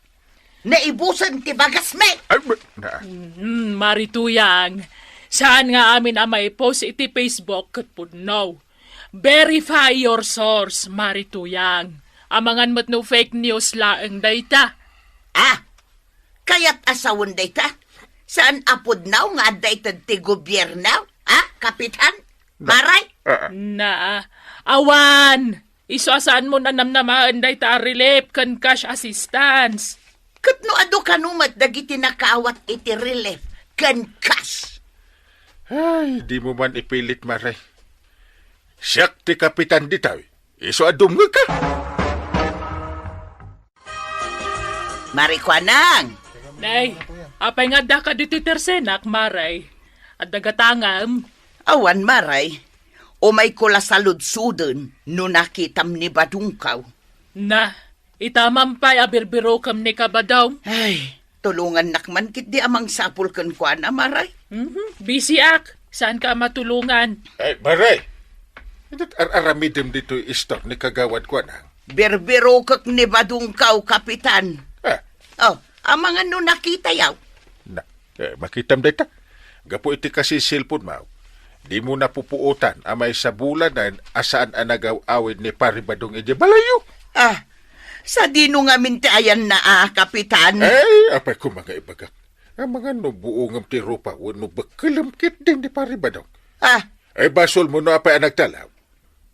Naibusen ti bagasmi. Ay, ma-, na. Mm, Mari Tuyang, saan nga amin a maipost iti Facebook ket pudno. Verify your source, Mari Tuyang. Amangan met no fake news laeng dayta. Ah, kayat a sawen dayta? Saan a pudno nga adda ited ti gobierno? Ah, Kapitan? Na. Maray? Ah, ah. Na, awan. Isu a saanmo a namnamaen dayta a relief ken cash assistance. Ket no adu kano met dagiti nakaawat iti relief ken cash? Ay, dimo man ipilit, Maray. Siak ti kapitan ditoy. Isu a dumngegka. Mari Kuanang. Nay, apay nga adda ka ditoy tersenak, Maray? Adda gatangam? Awan, Maray. Umayko la saludsoden no nakitam ni Badongkaw. Na, itamam pay a birbirokem ni Kabadong. Ay, tulongannak man ketdi a mangsapul kenkuana, Maray. Mhm, busy ak. Saanka a matulongan? Ay, Maray! Idi't ar-aramidem ditoy istor ni Kagawad Kuanang. Birbirokek ni Badongkaw, Kapitan. Ah. Oh, amangan no nakitayo. Na, eh, makitam dayta. Gapu iti kasi cellphone mo, dimo napupuotan a maysa bulanen a saan a nagaw-awid ni Pari Badong idiay balayyo. Ah, sadino ngamin ti ayanna a, Kapitan? Ay, apay koma nga ibagak. Amangan no buongem ti rupa wenno bekkelem ketdin ni Pari Badong. Ah. Ay, basolmo no apay a nagtalaw.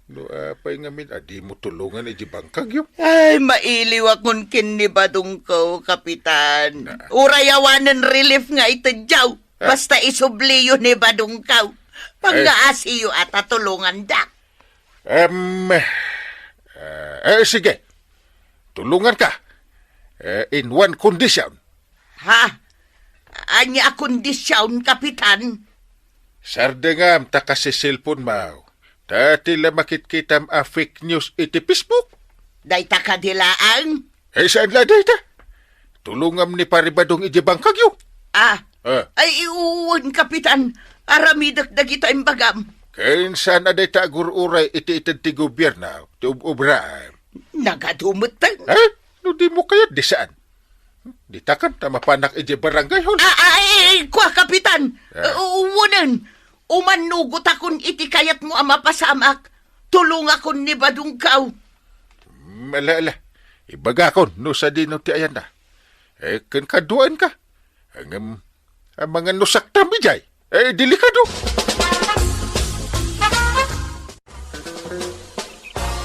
No apay ngamin a dimo tulongan idiay bangkagyo? Ay, mailiwakon ken ni Badongkaw, Kapitan. Na. Uray awanen relief nga itedyo. Ah. Basta isubliyo ni Badongkaw. Pangngaassiyo a ta tulonganda. Em, eh, eh, sige. Tulonganka. Eh, in one condition. Ha? Ania a kondisyon, Kapitan? Sardengam ta kasi cellphone mo. Ta ti la makitkitam a fake news iti Facebook. Dayta kadi laeng? Eh, saan la dayta? Tulongam ni Pari Badong idiay bangkagyo. Ah. Ah. Ay, wen, Kapitan. Aramidek dagita imbagam. Ken saan a dayta agur-uray iti ited ti gobierno, ti ub-ubraem. Nagadu metten. Eh? No dimo kayat, di saan? Ditakan ta mapanak idiay barangay hall. Ah, ah, eh, eh, kua, Kapitan. Ah. Eh, uwanen. Umannugotakon iti kayatmo a mapasamak. Tulongakon ni Badongkaw. Mm, ala, ala. Ibagakon no sadino ti ayanna. Eh, ken kaduaenka. Ngem, amangan no saktam idiay. Eh, delikado.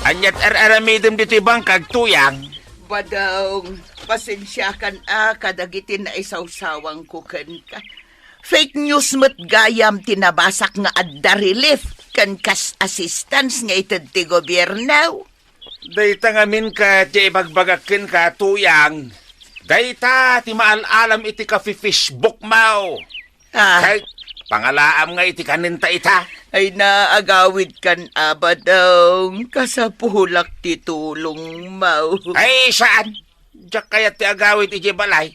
Ania't ar-aramidem ditoy bangkag, Tuyang? Badong, pasensiakan a kadagiti naisawsawangko kenka. Fake news met gayam ti nabasak nga adda relief ken cash assistance nga ited ti gobierno. Dayta ngamin ket ti ibagbagak kenka, Tuyang. Dayta ti maal-alam iti kafi-Facebook mo. Ah. Kay, pangalaam nga iti kanenta ita. Ay, naagawid kan Abadong, kasapulak ti tulong mo. Ay, saan? Diak kayat ti agawid idiay balay.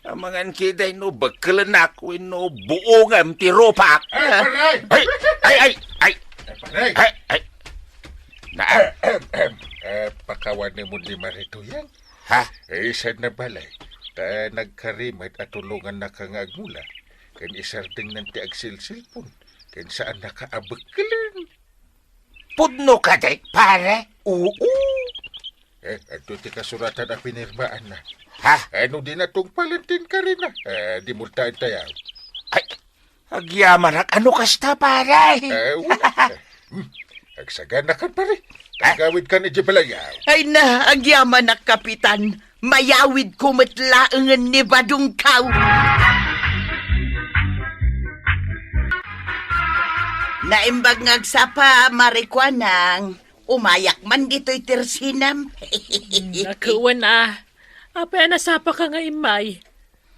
Amangan ketdi no bekkelennak wenno buongem ti rupak. Ay, pare! Ay, ay, ay, ay! Ay, pare! Ay, ay! Na, ah. Ahem, ahem. Eh, pakawanem ni Mari Tuyang. Ha? Eh, saan na balay? Ta nagkarimet a tulongannaka nga agmula. Ken isardengnan ti agsilsilpon. Ken saannaka a bekkelen. Pudno kadi, pare? Oo. Eh, adto ti kasuratan a pinirmaanna. Ha? Eh, no di natungpalen ti inkarina, eh, di multaentayo. Ay, agyamanak, ano kasta, pare? Eh, wala. Hmm, agsaganakan, pare. Ha? Agawidkan idiay balayaw. Ay na, agyamanak, Kapitan. Mayawidko met laengen ni Badongkaw. Naimbag nga agsapa, Mari Kuanang. Umayak man ditoy tersenam. Nakewen a. Apay a nasapaka nga immay?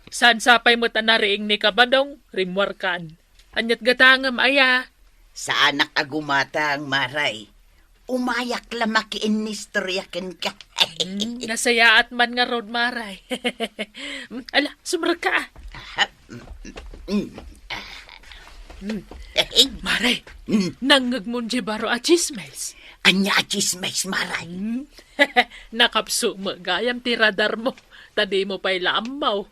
Saan sapay met a nariing ni Kabadong, rimmuarkan. Ania't gatangem aya? Saanak a gumatang, Maray. Umayak la makiinnistorya kenka. Hmm, nasayaat man ngarud, Maray. Ala, sumrekka. Aha. Mm, mm. Hmm. Mare, Hmm. nangngegmon diay baro a chismes? Ania a chismes, Mare? Hmm. Nakapsut met gayam ti radarmo, ta dimo pay la ammo.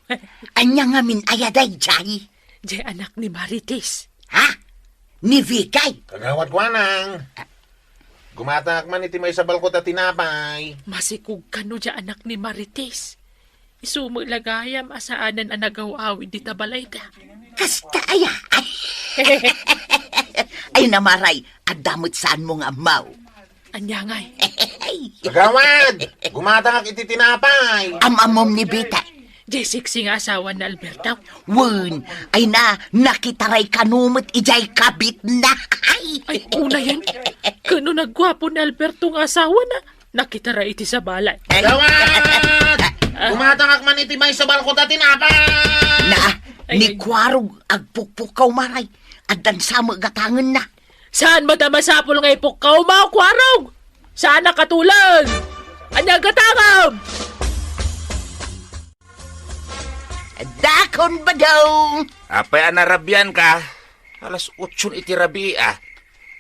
Ania ngamin aya daydiay? Diay anak ni Marites. Ha? Ni Vicky? Kagawad Kuanang. Gumatangak man iti maysa balkot a tinapay. Masikog kano diay anak ni Marites. Isu met la gayam a saanen a nagaw-awid dita balayda. Kasta aya? Ay, Mare, adda met saanmo nga ammo. Ania ngay? Kagawad, gumatangak iti tinapay. Am-ammom ni Vicky? Diay seksi nga asawa ni Alberto? Wen, ay na, nakitaray kano met idiay kabitna. Ay. Ay, unayen. Kano nagguapo ni Alberto nga asawana? Nakitaray iti sabali. Ay. Kagawad! Gumatangak man iti maysa balkot a tinapay! Na, Ay, ni ay. Kuarog, agpukpukkaw, Mare. Addan sa met gatangenna. Saan met a masapul nga ipukkawmo, Kuarog? Saan a katulen? Ania gatangem? Dakon, Badong. Apay a narabianka? Alas otson iti rabii, a.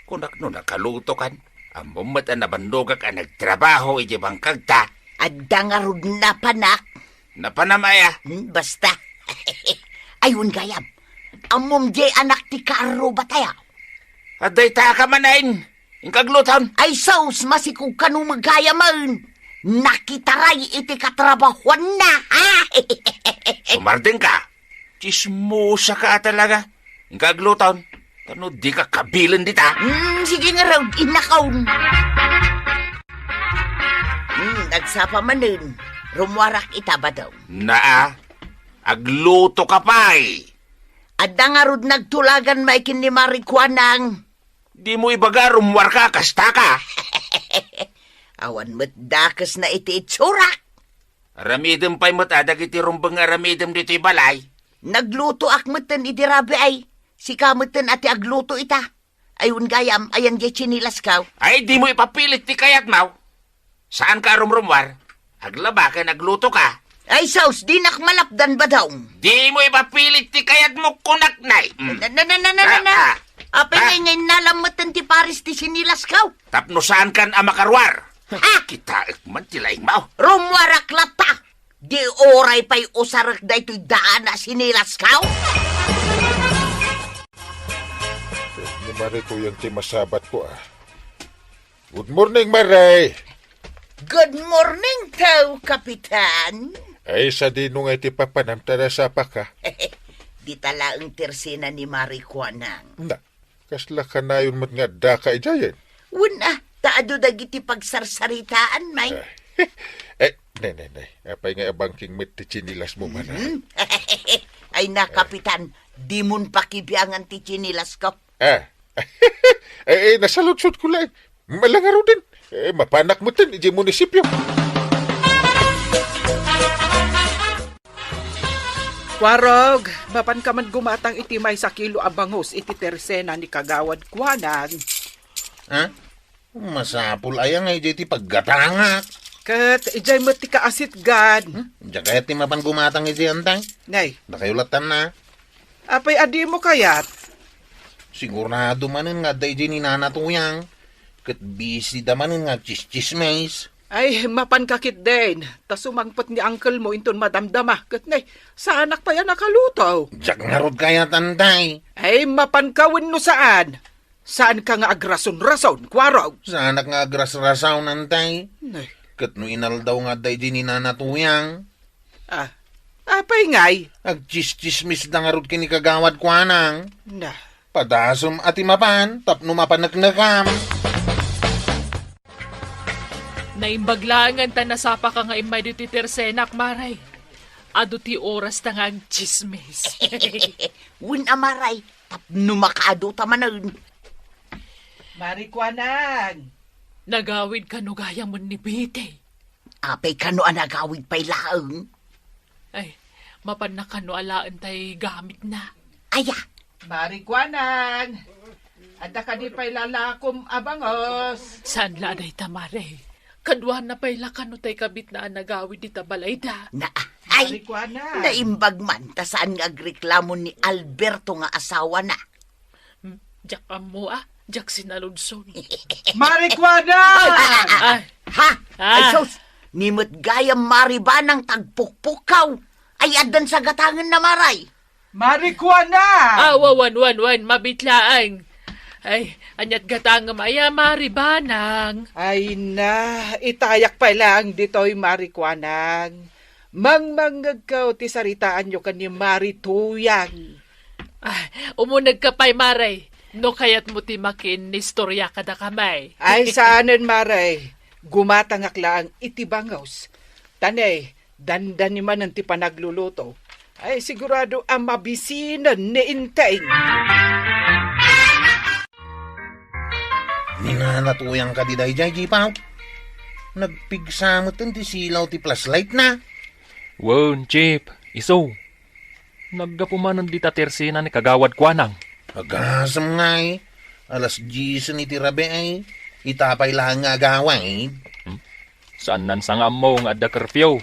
Kunak no nakalutokan. Ammom met a nabannogak a nagtrabaho iti bangkagta. Adda ngarud napanak. Napanam aya? Hmm, basta. Ay, wen gayam. Ammom diay anak ti kaarruba tayo? Adda itaka manen. Inka agluton. Ay, sus, masikog kano met gayamen. Nakitaray iti katrabahuanna, ha? Sumardengka. Tsismosa ka talaga. Inka agluton. Tano dika kabilen dita. Hmm, sige ngarud, innakon. Hmm, nagsapa manen. Rummuarak ita, Badong. Naa, agluto ka pay. Adda ngarud nagtulagan manen ken ni Mare Kuanang. Dimo ibaga, rummuarka, kasta ka. Awan met dakesna iti itsurak. Aramidem pay met a dagiti rumbeng nga aramidem ditoy balay. Naglutoak metten idi rabii. Sika metten a ti agluto ita. Ay, wen gayam, ayan diay tsinilasko? Ay, dimo ipapilit ti kayatmo. Saanka a rumrummuar. Aglaba ken agluto ka. Ay, sus, dinak malapdan, Badong. Dimo ipapilit ti kayatmo, kunak, nay. Mm. Na, na, na, na, na, na, na. Ah, ah. Apay, ah, ngay, ngay, nalam metten ti pares ti tsinilasko? Tapno saankan a makaruar. Ha? Kitaek man ti laingmo. Rummuarak latta. Di uray pay usarek daytoy daan a tsinilasko? Ni Mare Kuanang ti masabatko, a. Good morning, Mare. Good morning, tao, Kapitan. Ay, sadino ngay ti papanam ta nasapaka? Dita laeng ti ersena ni Mare Kuanang. Na, kasla kanayon met nga addaka idiayen? Wen a, ta adu dagiti pagsarsaritaan, may. Ah. Eh, nay, nay, nay. Apay nga abangking met ti tsinilasmo, Mare? Mhm. Ay na, Kapitan, dimon pakibiangan ti tsinilasko. Ah. Eh, eh, nasaludsodko laeng. Malangaruden. Eh, mapanak metten idiay munisipio. Kuarog, mapanka man gumatang iti maysa kilo a bangus iti ti ersena ni Kagawad Kuanang. Ha? Masapul aya nga idiay ti paggatangak? Ket idiay met ti kaasitgan. Hmm? Diak kayat ti mapan gumatang idiay, Antay. Nay. Dakayo lattan na. Apay a dimo kayat? Sigurado manen nga adda idiay ni Nana Tuyang. Ket bisida manen nga agtsistsismis. Ay, mapanka ketdin. Ta sumangpet ni uncle mo inton madamdama. Ket nay, saanak pay a nakaluto. Diak ngarud kayat, Antay. Ay, mapanka wenno saan? Saanka nga agrasonrason, Kuarog? Saanak nga agrasrason, Antay. Nay. Ket no inaldaw nga adda idiay ni Nana Tuyang. Ah, apay ngay? Agtsistsismisda ngarud ken ni Kagawad Kuanang. Na. Padasem a ti mapan tapno mapaneknekam. Naimbag laengen ta nasapaka nga immay ditoy ti ersenak, Mare. Adu ti orasta nga agtsismis. Wen a, Mare, tapno makaadu ta manen. Mare Kuanang. Nagawid kano gayam ni Betty? Apay kano a nagawid pay laeng? Ay, mapanna kano alaen tay gamitna? Aya? Mare Kuanang, adda kadi pay lalakom a bangus? Saan la a dayta, Mare? Kaduana pay la kano tay kabitna a nagawid dita balayda? Na, ay, Mare Kuanang. Naimbag man ta saan nga agreklamo ni Alberto nga asawana. Diak ammo, ah. Diak sinaludsod. Mari Kuanang! Ay, Ha? Ah. Ay, sus! Ni met gayam Mari Banang ti agpukpukkaw. Ay, addan sa gatangenna, Maray. Mari Kuanang! Ah, wa-, wan, wan, wan, mabit laeng. Ay, aniat gatangem aya, Mari Banang? Ay na, itayak pay laeng ditoy, Mari Kuanang. Mangmangngegko ti saritaanyo ken ni Mari Tuyang. Ah, umunegka pay, Maray. No kayatmo ti makiinnistorya kadakami. Ay, saanen, Maray. Gumatangak laeng iti bangus. Ta ne, dandani manen ti panagluluto. Ay, sigurado a mabisinen ni Enteng. Ni Nana Tuyang kadi daydiay, Jipaw? Nagpigsa met ti silaw ti flashlight na. Wen, Chief, isu. Naggapu manen dita tersena ni Kagawad Kuanang. Agasem ngay, alas diesen iti rabii, ita pay laeng nga agawid. Hmm? Saannan sa nga ammo nga adda curfew?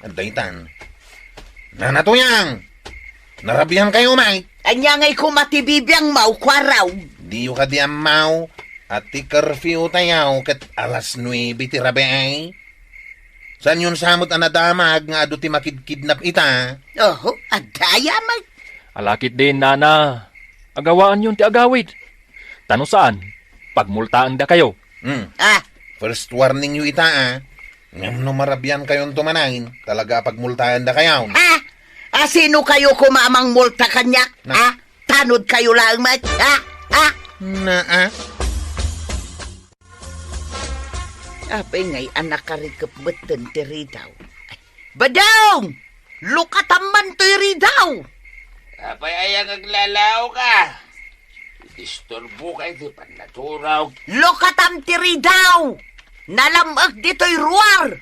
Adda itan. Nana Tuyang! Narabian kayo, may? Ania ngay koma ti bibiangmo, Kuaraw? Diyo kadi ammo, a ti curfew tayo ket alas nuebe ti rabii. Saanyon sa met a nadamag nga adu ti makidkidnap ita? Oho, adda aya met. Alakit din, Nana. Agawaanyon ti agawid. Ta no saan, pagmultaendakayo. Hmm. Ah. First warning yo ita, ah. Ngem no marabian kayon tumanen, talaga a pagmultaen da kayon. Ha? A sino kayo koma a mangmulta kaniak? Na- Ha? Tanod kayo laeng met? Ha? Ha? Na, ah? Apay ngay a nakarikep metten ti ridaw? Badong! Lukatam man toy ridaw! Apay aya nga aglalaoka? Disturbo kay ti pannaturog. Lukatam ti ridaw! Nalam-ek ditoy ruar!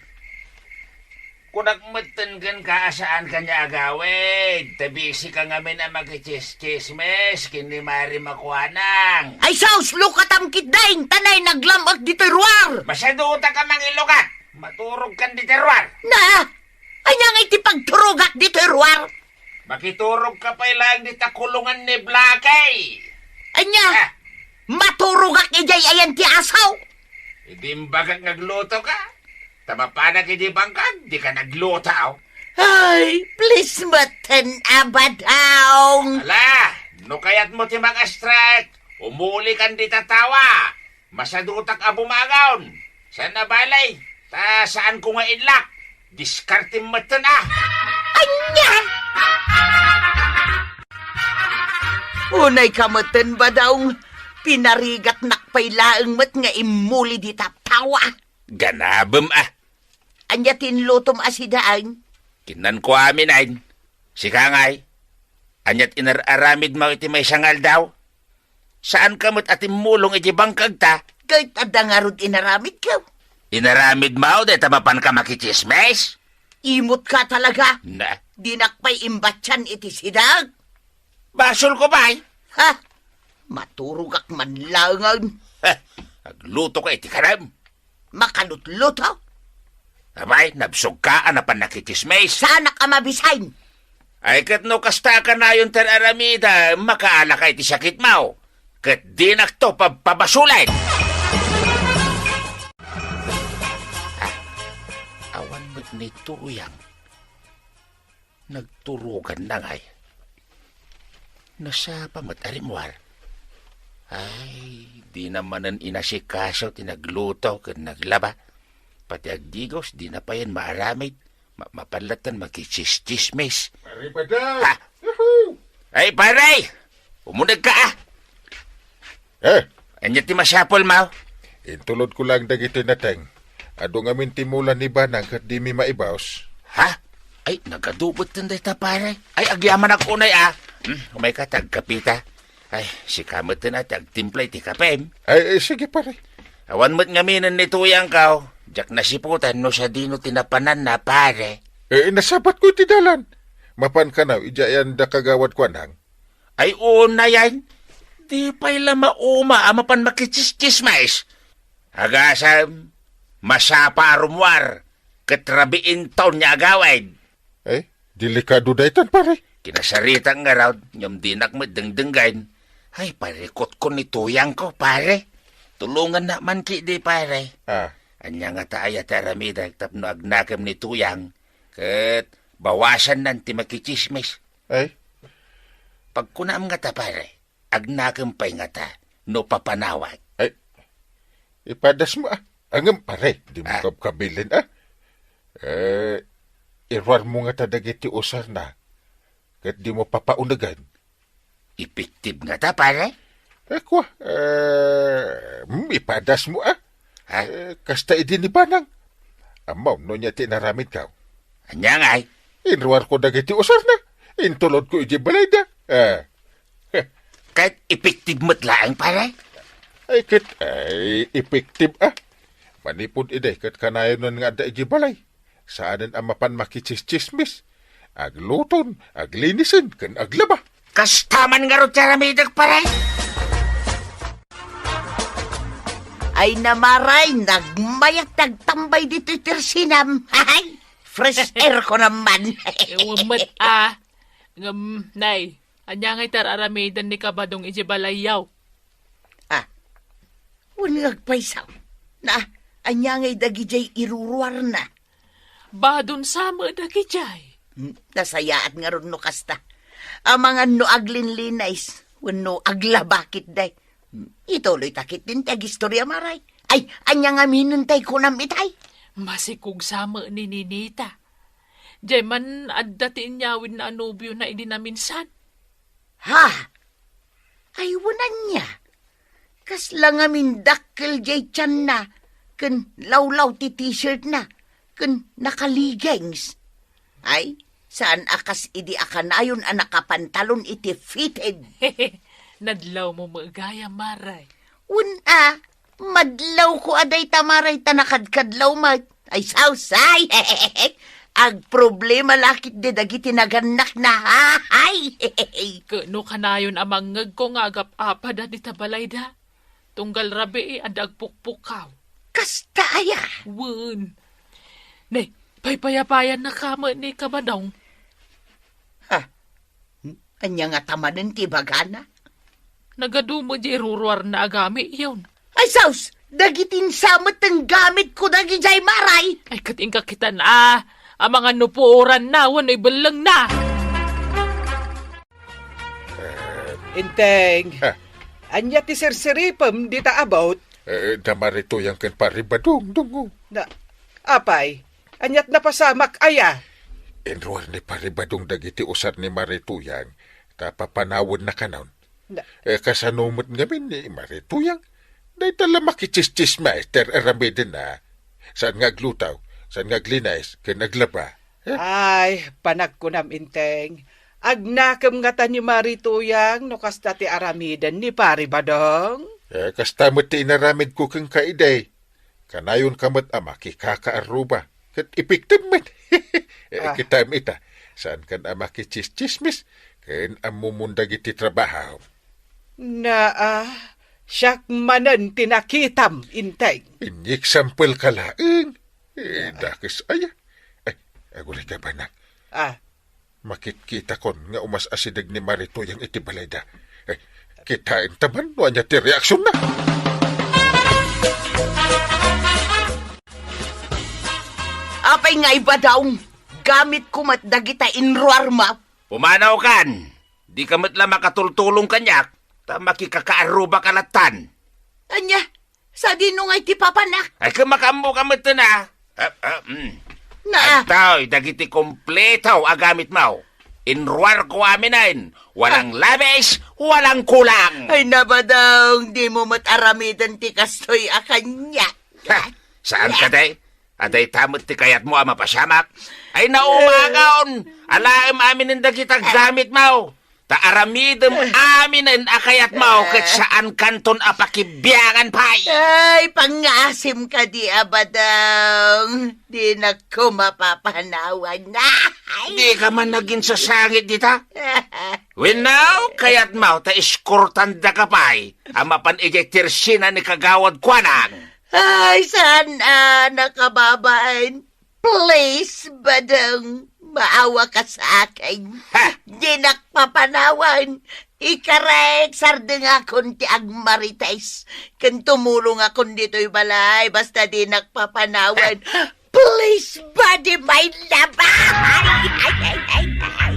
Kunak metten kenka a saan ka nga agawid, ta busy ka ngamin a makichischismes ken ni Mari Makuanang. Ay sus, lukatam ketdin, ta nay naglam-ek ditoy ruar! Masadutak a mangilukat! Maturog kan ditoy ruar! Na! Ania ngay ti pagturogak ditoy ruar? Makiturog ka pay laeng dita kulongan ni Blackie! Ania? Ah. Maturogak idiay ayan ti asaw? Idi imbagak nga agluto ka, ta mapanak idi bangkag, di ka nagluto. Ay, please, metten a Badong. Ala, no kayatmo ti makastrek, umuli kan dita tawa. Masadutak a bumangon. Saan a bale, ta saanko nga inlak. Diskartem metten a. Ania? Unay ka metten, Badong. Pinarigatnak pay laeng met nga immuli dita tawa. Ganabem a. Ania ti inlutom a sidaen? Kinnanko amin. Sika ngay, aniat inar-aramidmo iti maysa nga aldaw? Saanka met a timmulong iti bangkagta? Ket adda ngarud inaramidko. Inaramidmo dayta mapanka makichismes? Imotka talaga. Na? Dinak pay imbatian iti sidaek. Basolko pay. Ha? Maturogak man laengen. Ha? Agluto ka iti kanam. Makalutluto? Apay, nabsogka a napan nakichismes? Saanak a mabisin. Ay, ket no kasta a kanayon ti ar-aramidem, makaala ka iti sakitmo. Ket dinakto pabpabasolen. Ah, awan met ni Tuyang. Nagturoganna ngay. Nasapa met a rimmuar. Ay, dina manen inasikaso ti nagluto ken naglaba. Pati agdigos, dina payen maaramid. Ma-, mapan latta makichischismes. Pare Badong! Ha? Yahoo! Ay, pare! Umunegka, ah! Eh? Ania ti masapulmo? Intulodko laeng dagitoy nateng. Adu ngamin ti mula ni Banang ket dimi maibaos. Ha? Ay, nagadu metten dayta, pare. Ay, agyamanak unay, ah. Hmm, umayka ta agkapita. Ay, sika metten a ti agtimpla iti kapem. Ay, eh, sige, pare. Awan met ngaminen ni Tuyangko. Diak nasiputan no sadino ti napananna, pare. Eh, nasabatko iti dalan. Mapan kano, idiay ayan da Kagawad Kuanang? Ay, unayen, di pay la mauma a mapan makichischismes. Agasem, masapa a rummuar, ket rabii inton nga agawid. Eh, delikado daytan, pare. Kinasaritak ngarud, ngem dinak met dengdenggen. Ay, parikot ko ni Tuyang ko, pare. Tulongannak man ketdi, pare. Ah. Ania ngata aya ti aramidek tapno agnakem ni Tuyang? Ket bawasannan ti makitsismis. Ay? Pagkunam ngata, pare, agnakem pay ngata no papanawak. Ay, ipadasmo, ah. Ngem, pare, dimo Ah. kabkabilen, ah. Eh, iruarmo ngata dagiti usarna, ket dimo papaunegen. Epektibo ngata, pare? Eh, kua, eh, hmm, ipadasmo, ah. Ha? Eh, kasta idi ni Banang. Ammom no ania ti inaramidko? Ania ngay? Inruarko dagiti usarna. Intulodko idiay balayda. Ah. Ket epektibo met laeng, pare? Ay, ket, ay, epektibo, ah. Manipud idi, ket kanayon nga adda idiay balay. Saanen a mapan makitsismis. Agluton, aglinisen, ken aglaba. Kasta man ngarud ti aramidek, pare? Ay, Maray, nagmayat nagtambay ditoy tersinam. Hay, fresh air ko naman. Ewan met, ah. Ngem, nay, ania ngay ti ar-aramiden ni Kabadong idiay balayyo? Ah, wen nga agpayso. Na, ania ngay dagidiay iruruarna? Badon sa met dagidiay. Hmm, nasayaat ngarud no kasta. Amangan no aglinlinis, wenno aglaba ketdi. Hmm, ituloyta ketdin ti agistorya, Maray. Ay, ania ngamin tay kunam itay? Masikog sa met ni Ninita. Diay man adda ti inyawidna a nobiona idi naminsan. Ha? Ay, wen ania? Kasla ngamin dakkel diay tianna, ken lawlaw ti t-shirtna, ken naka-leggings. Ay, saan a kas idi a kanayon a nakapantalon iti fitted. Nadlawmo met gayam, Maray. Wen a, madlawko a dayta, Maray, ta nakadkadlaw met. Ay, sausay! Agproblema la ketdi dagiti nagannakna, ha? Ay! Ket no kanayon a mangngegko nga agap-apada dita balayda, tunggal rabii, adda agpukpukkaw. Kasta aya? Wen. Ne, paypayapayannaka met ni Kabadong. Ha? Hmm? Ania ngata manen ti ibagana? Nagadu met diay iruruarna a gamityon. Ay, sus! Dagiti insa met ti gamitko dagidiay, Maray! Ay, ket inka kitan, ah. Amangan no puoranna wenno ibellengna. Inteng, Ah. ania ti sirsiripem dita abut? Eh, da Mari Tuyang ken Pari Badong, dungo. Na, apay, aniat napasamak aya? Inruar ni Pari Badong dagiti usar ni Mari Tuyang, ta papanawennakanon. Na- Eh, kasano met ngamin ni Mari Tuyang? Dayta la makitsismis ti ar-aramiden a. Saan nga agluto, saan nga aglinis, ken aglaba. Eh? Ay, panagkunam, Inteng. Agnakem ngata ni Mari Tuyang no kasta ti aramiden ni Pari Badong? Eh, kasta met ti inaramidko kenka idi. Kanayonka met a makikakaarruba. Ket epektibo met. Eh, Ah. kitam ita, saankan a makitsismis, ken ammomon dagiti trabaho. Naa, siak manen ti nakitam, Inteng. Inyeksampelka laeng. Eh, Ah. dakes aya. Ay, agulay ka, bana. Ah. Makitkitakon nga umas-asideg ni Mari Tuyang iti balayda. Eh, kitaenta man no ania ti reaksionna. Apay ngay, Badong, gamitko met dagita inruarmo. Pumanawkan! Dika met la makatultulong kaniak, ta makikakaarrubaka lattan. Ania? Sadino ngay ti papanak? Ay, ket makaammoka metten a. Ah, ah, mm. Na. Adtoy dagiti kompleto a gamitmo. Inruarko aminen. Walang Ah. labis, walang kulang. Ay, na, Badong, dimo met aramiden ti kastoy a kaniak. Ha? Saan kadi? Adda ita met ti kayatmo a mapasamak? Ay, naumagaon! Alaem aminen dagita gamitmo. Ta aramidem aminen a kayatmo ket saankanton a pakibiangan pay. Ay, pangngasim kadi a, Badong. Dinakko mapapanawag. Ay! Dika man naginsasangit dita? Wenno, kayatmo ta iskortandaka pay a mapan idiay tersina ni Kagawad Kuanang. Ay, saan a nakababain? Please, Badong. Maawa ka sa akin. Ha? Dinak papanawan. Ikarek, sardengakon ti agmarites. Ken tumulongakon ditoy balay, basta dinak papanawan. Please, buddy, my love. Ay, ay, ay, ay.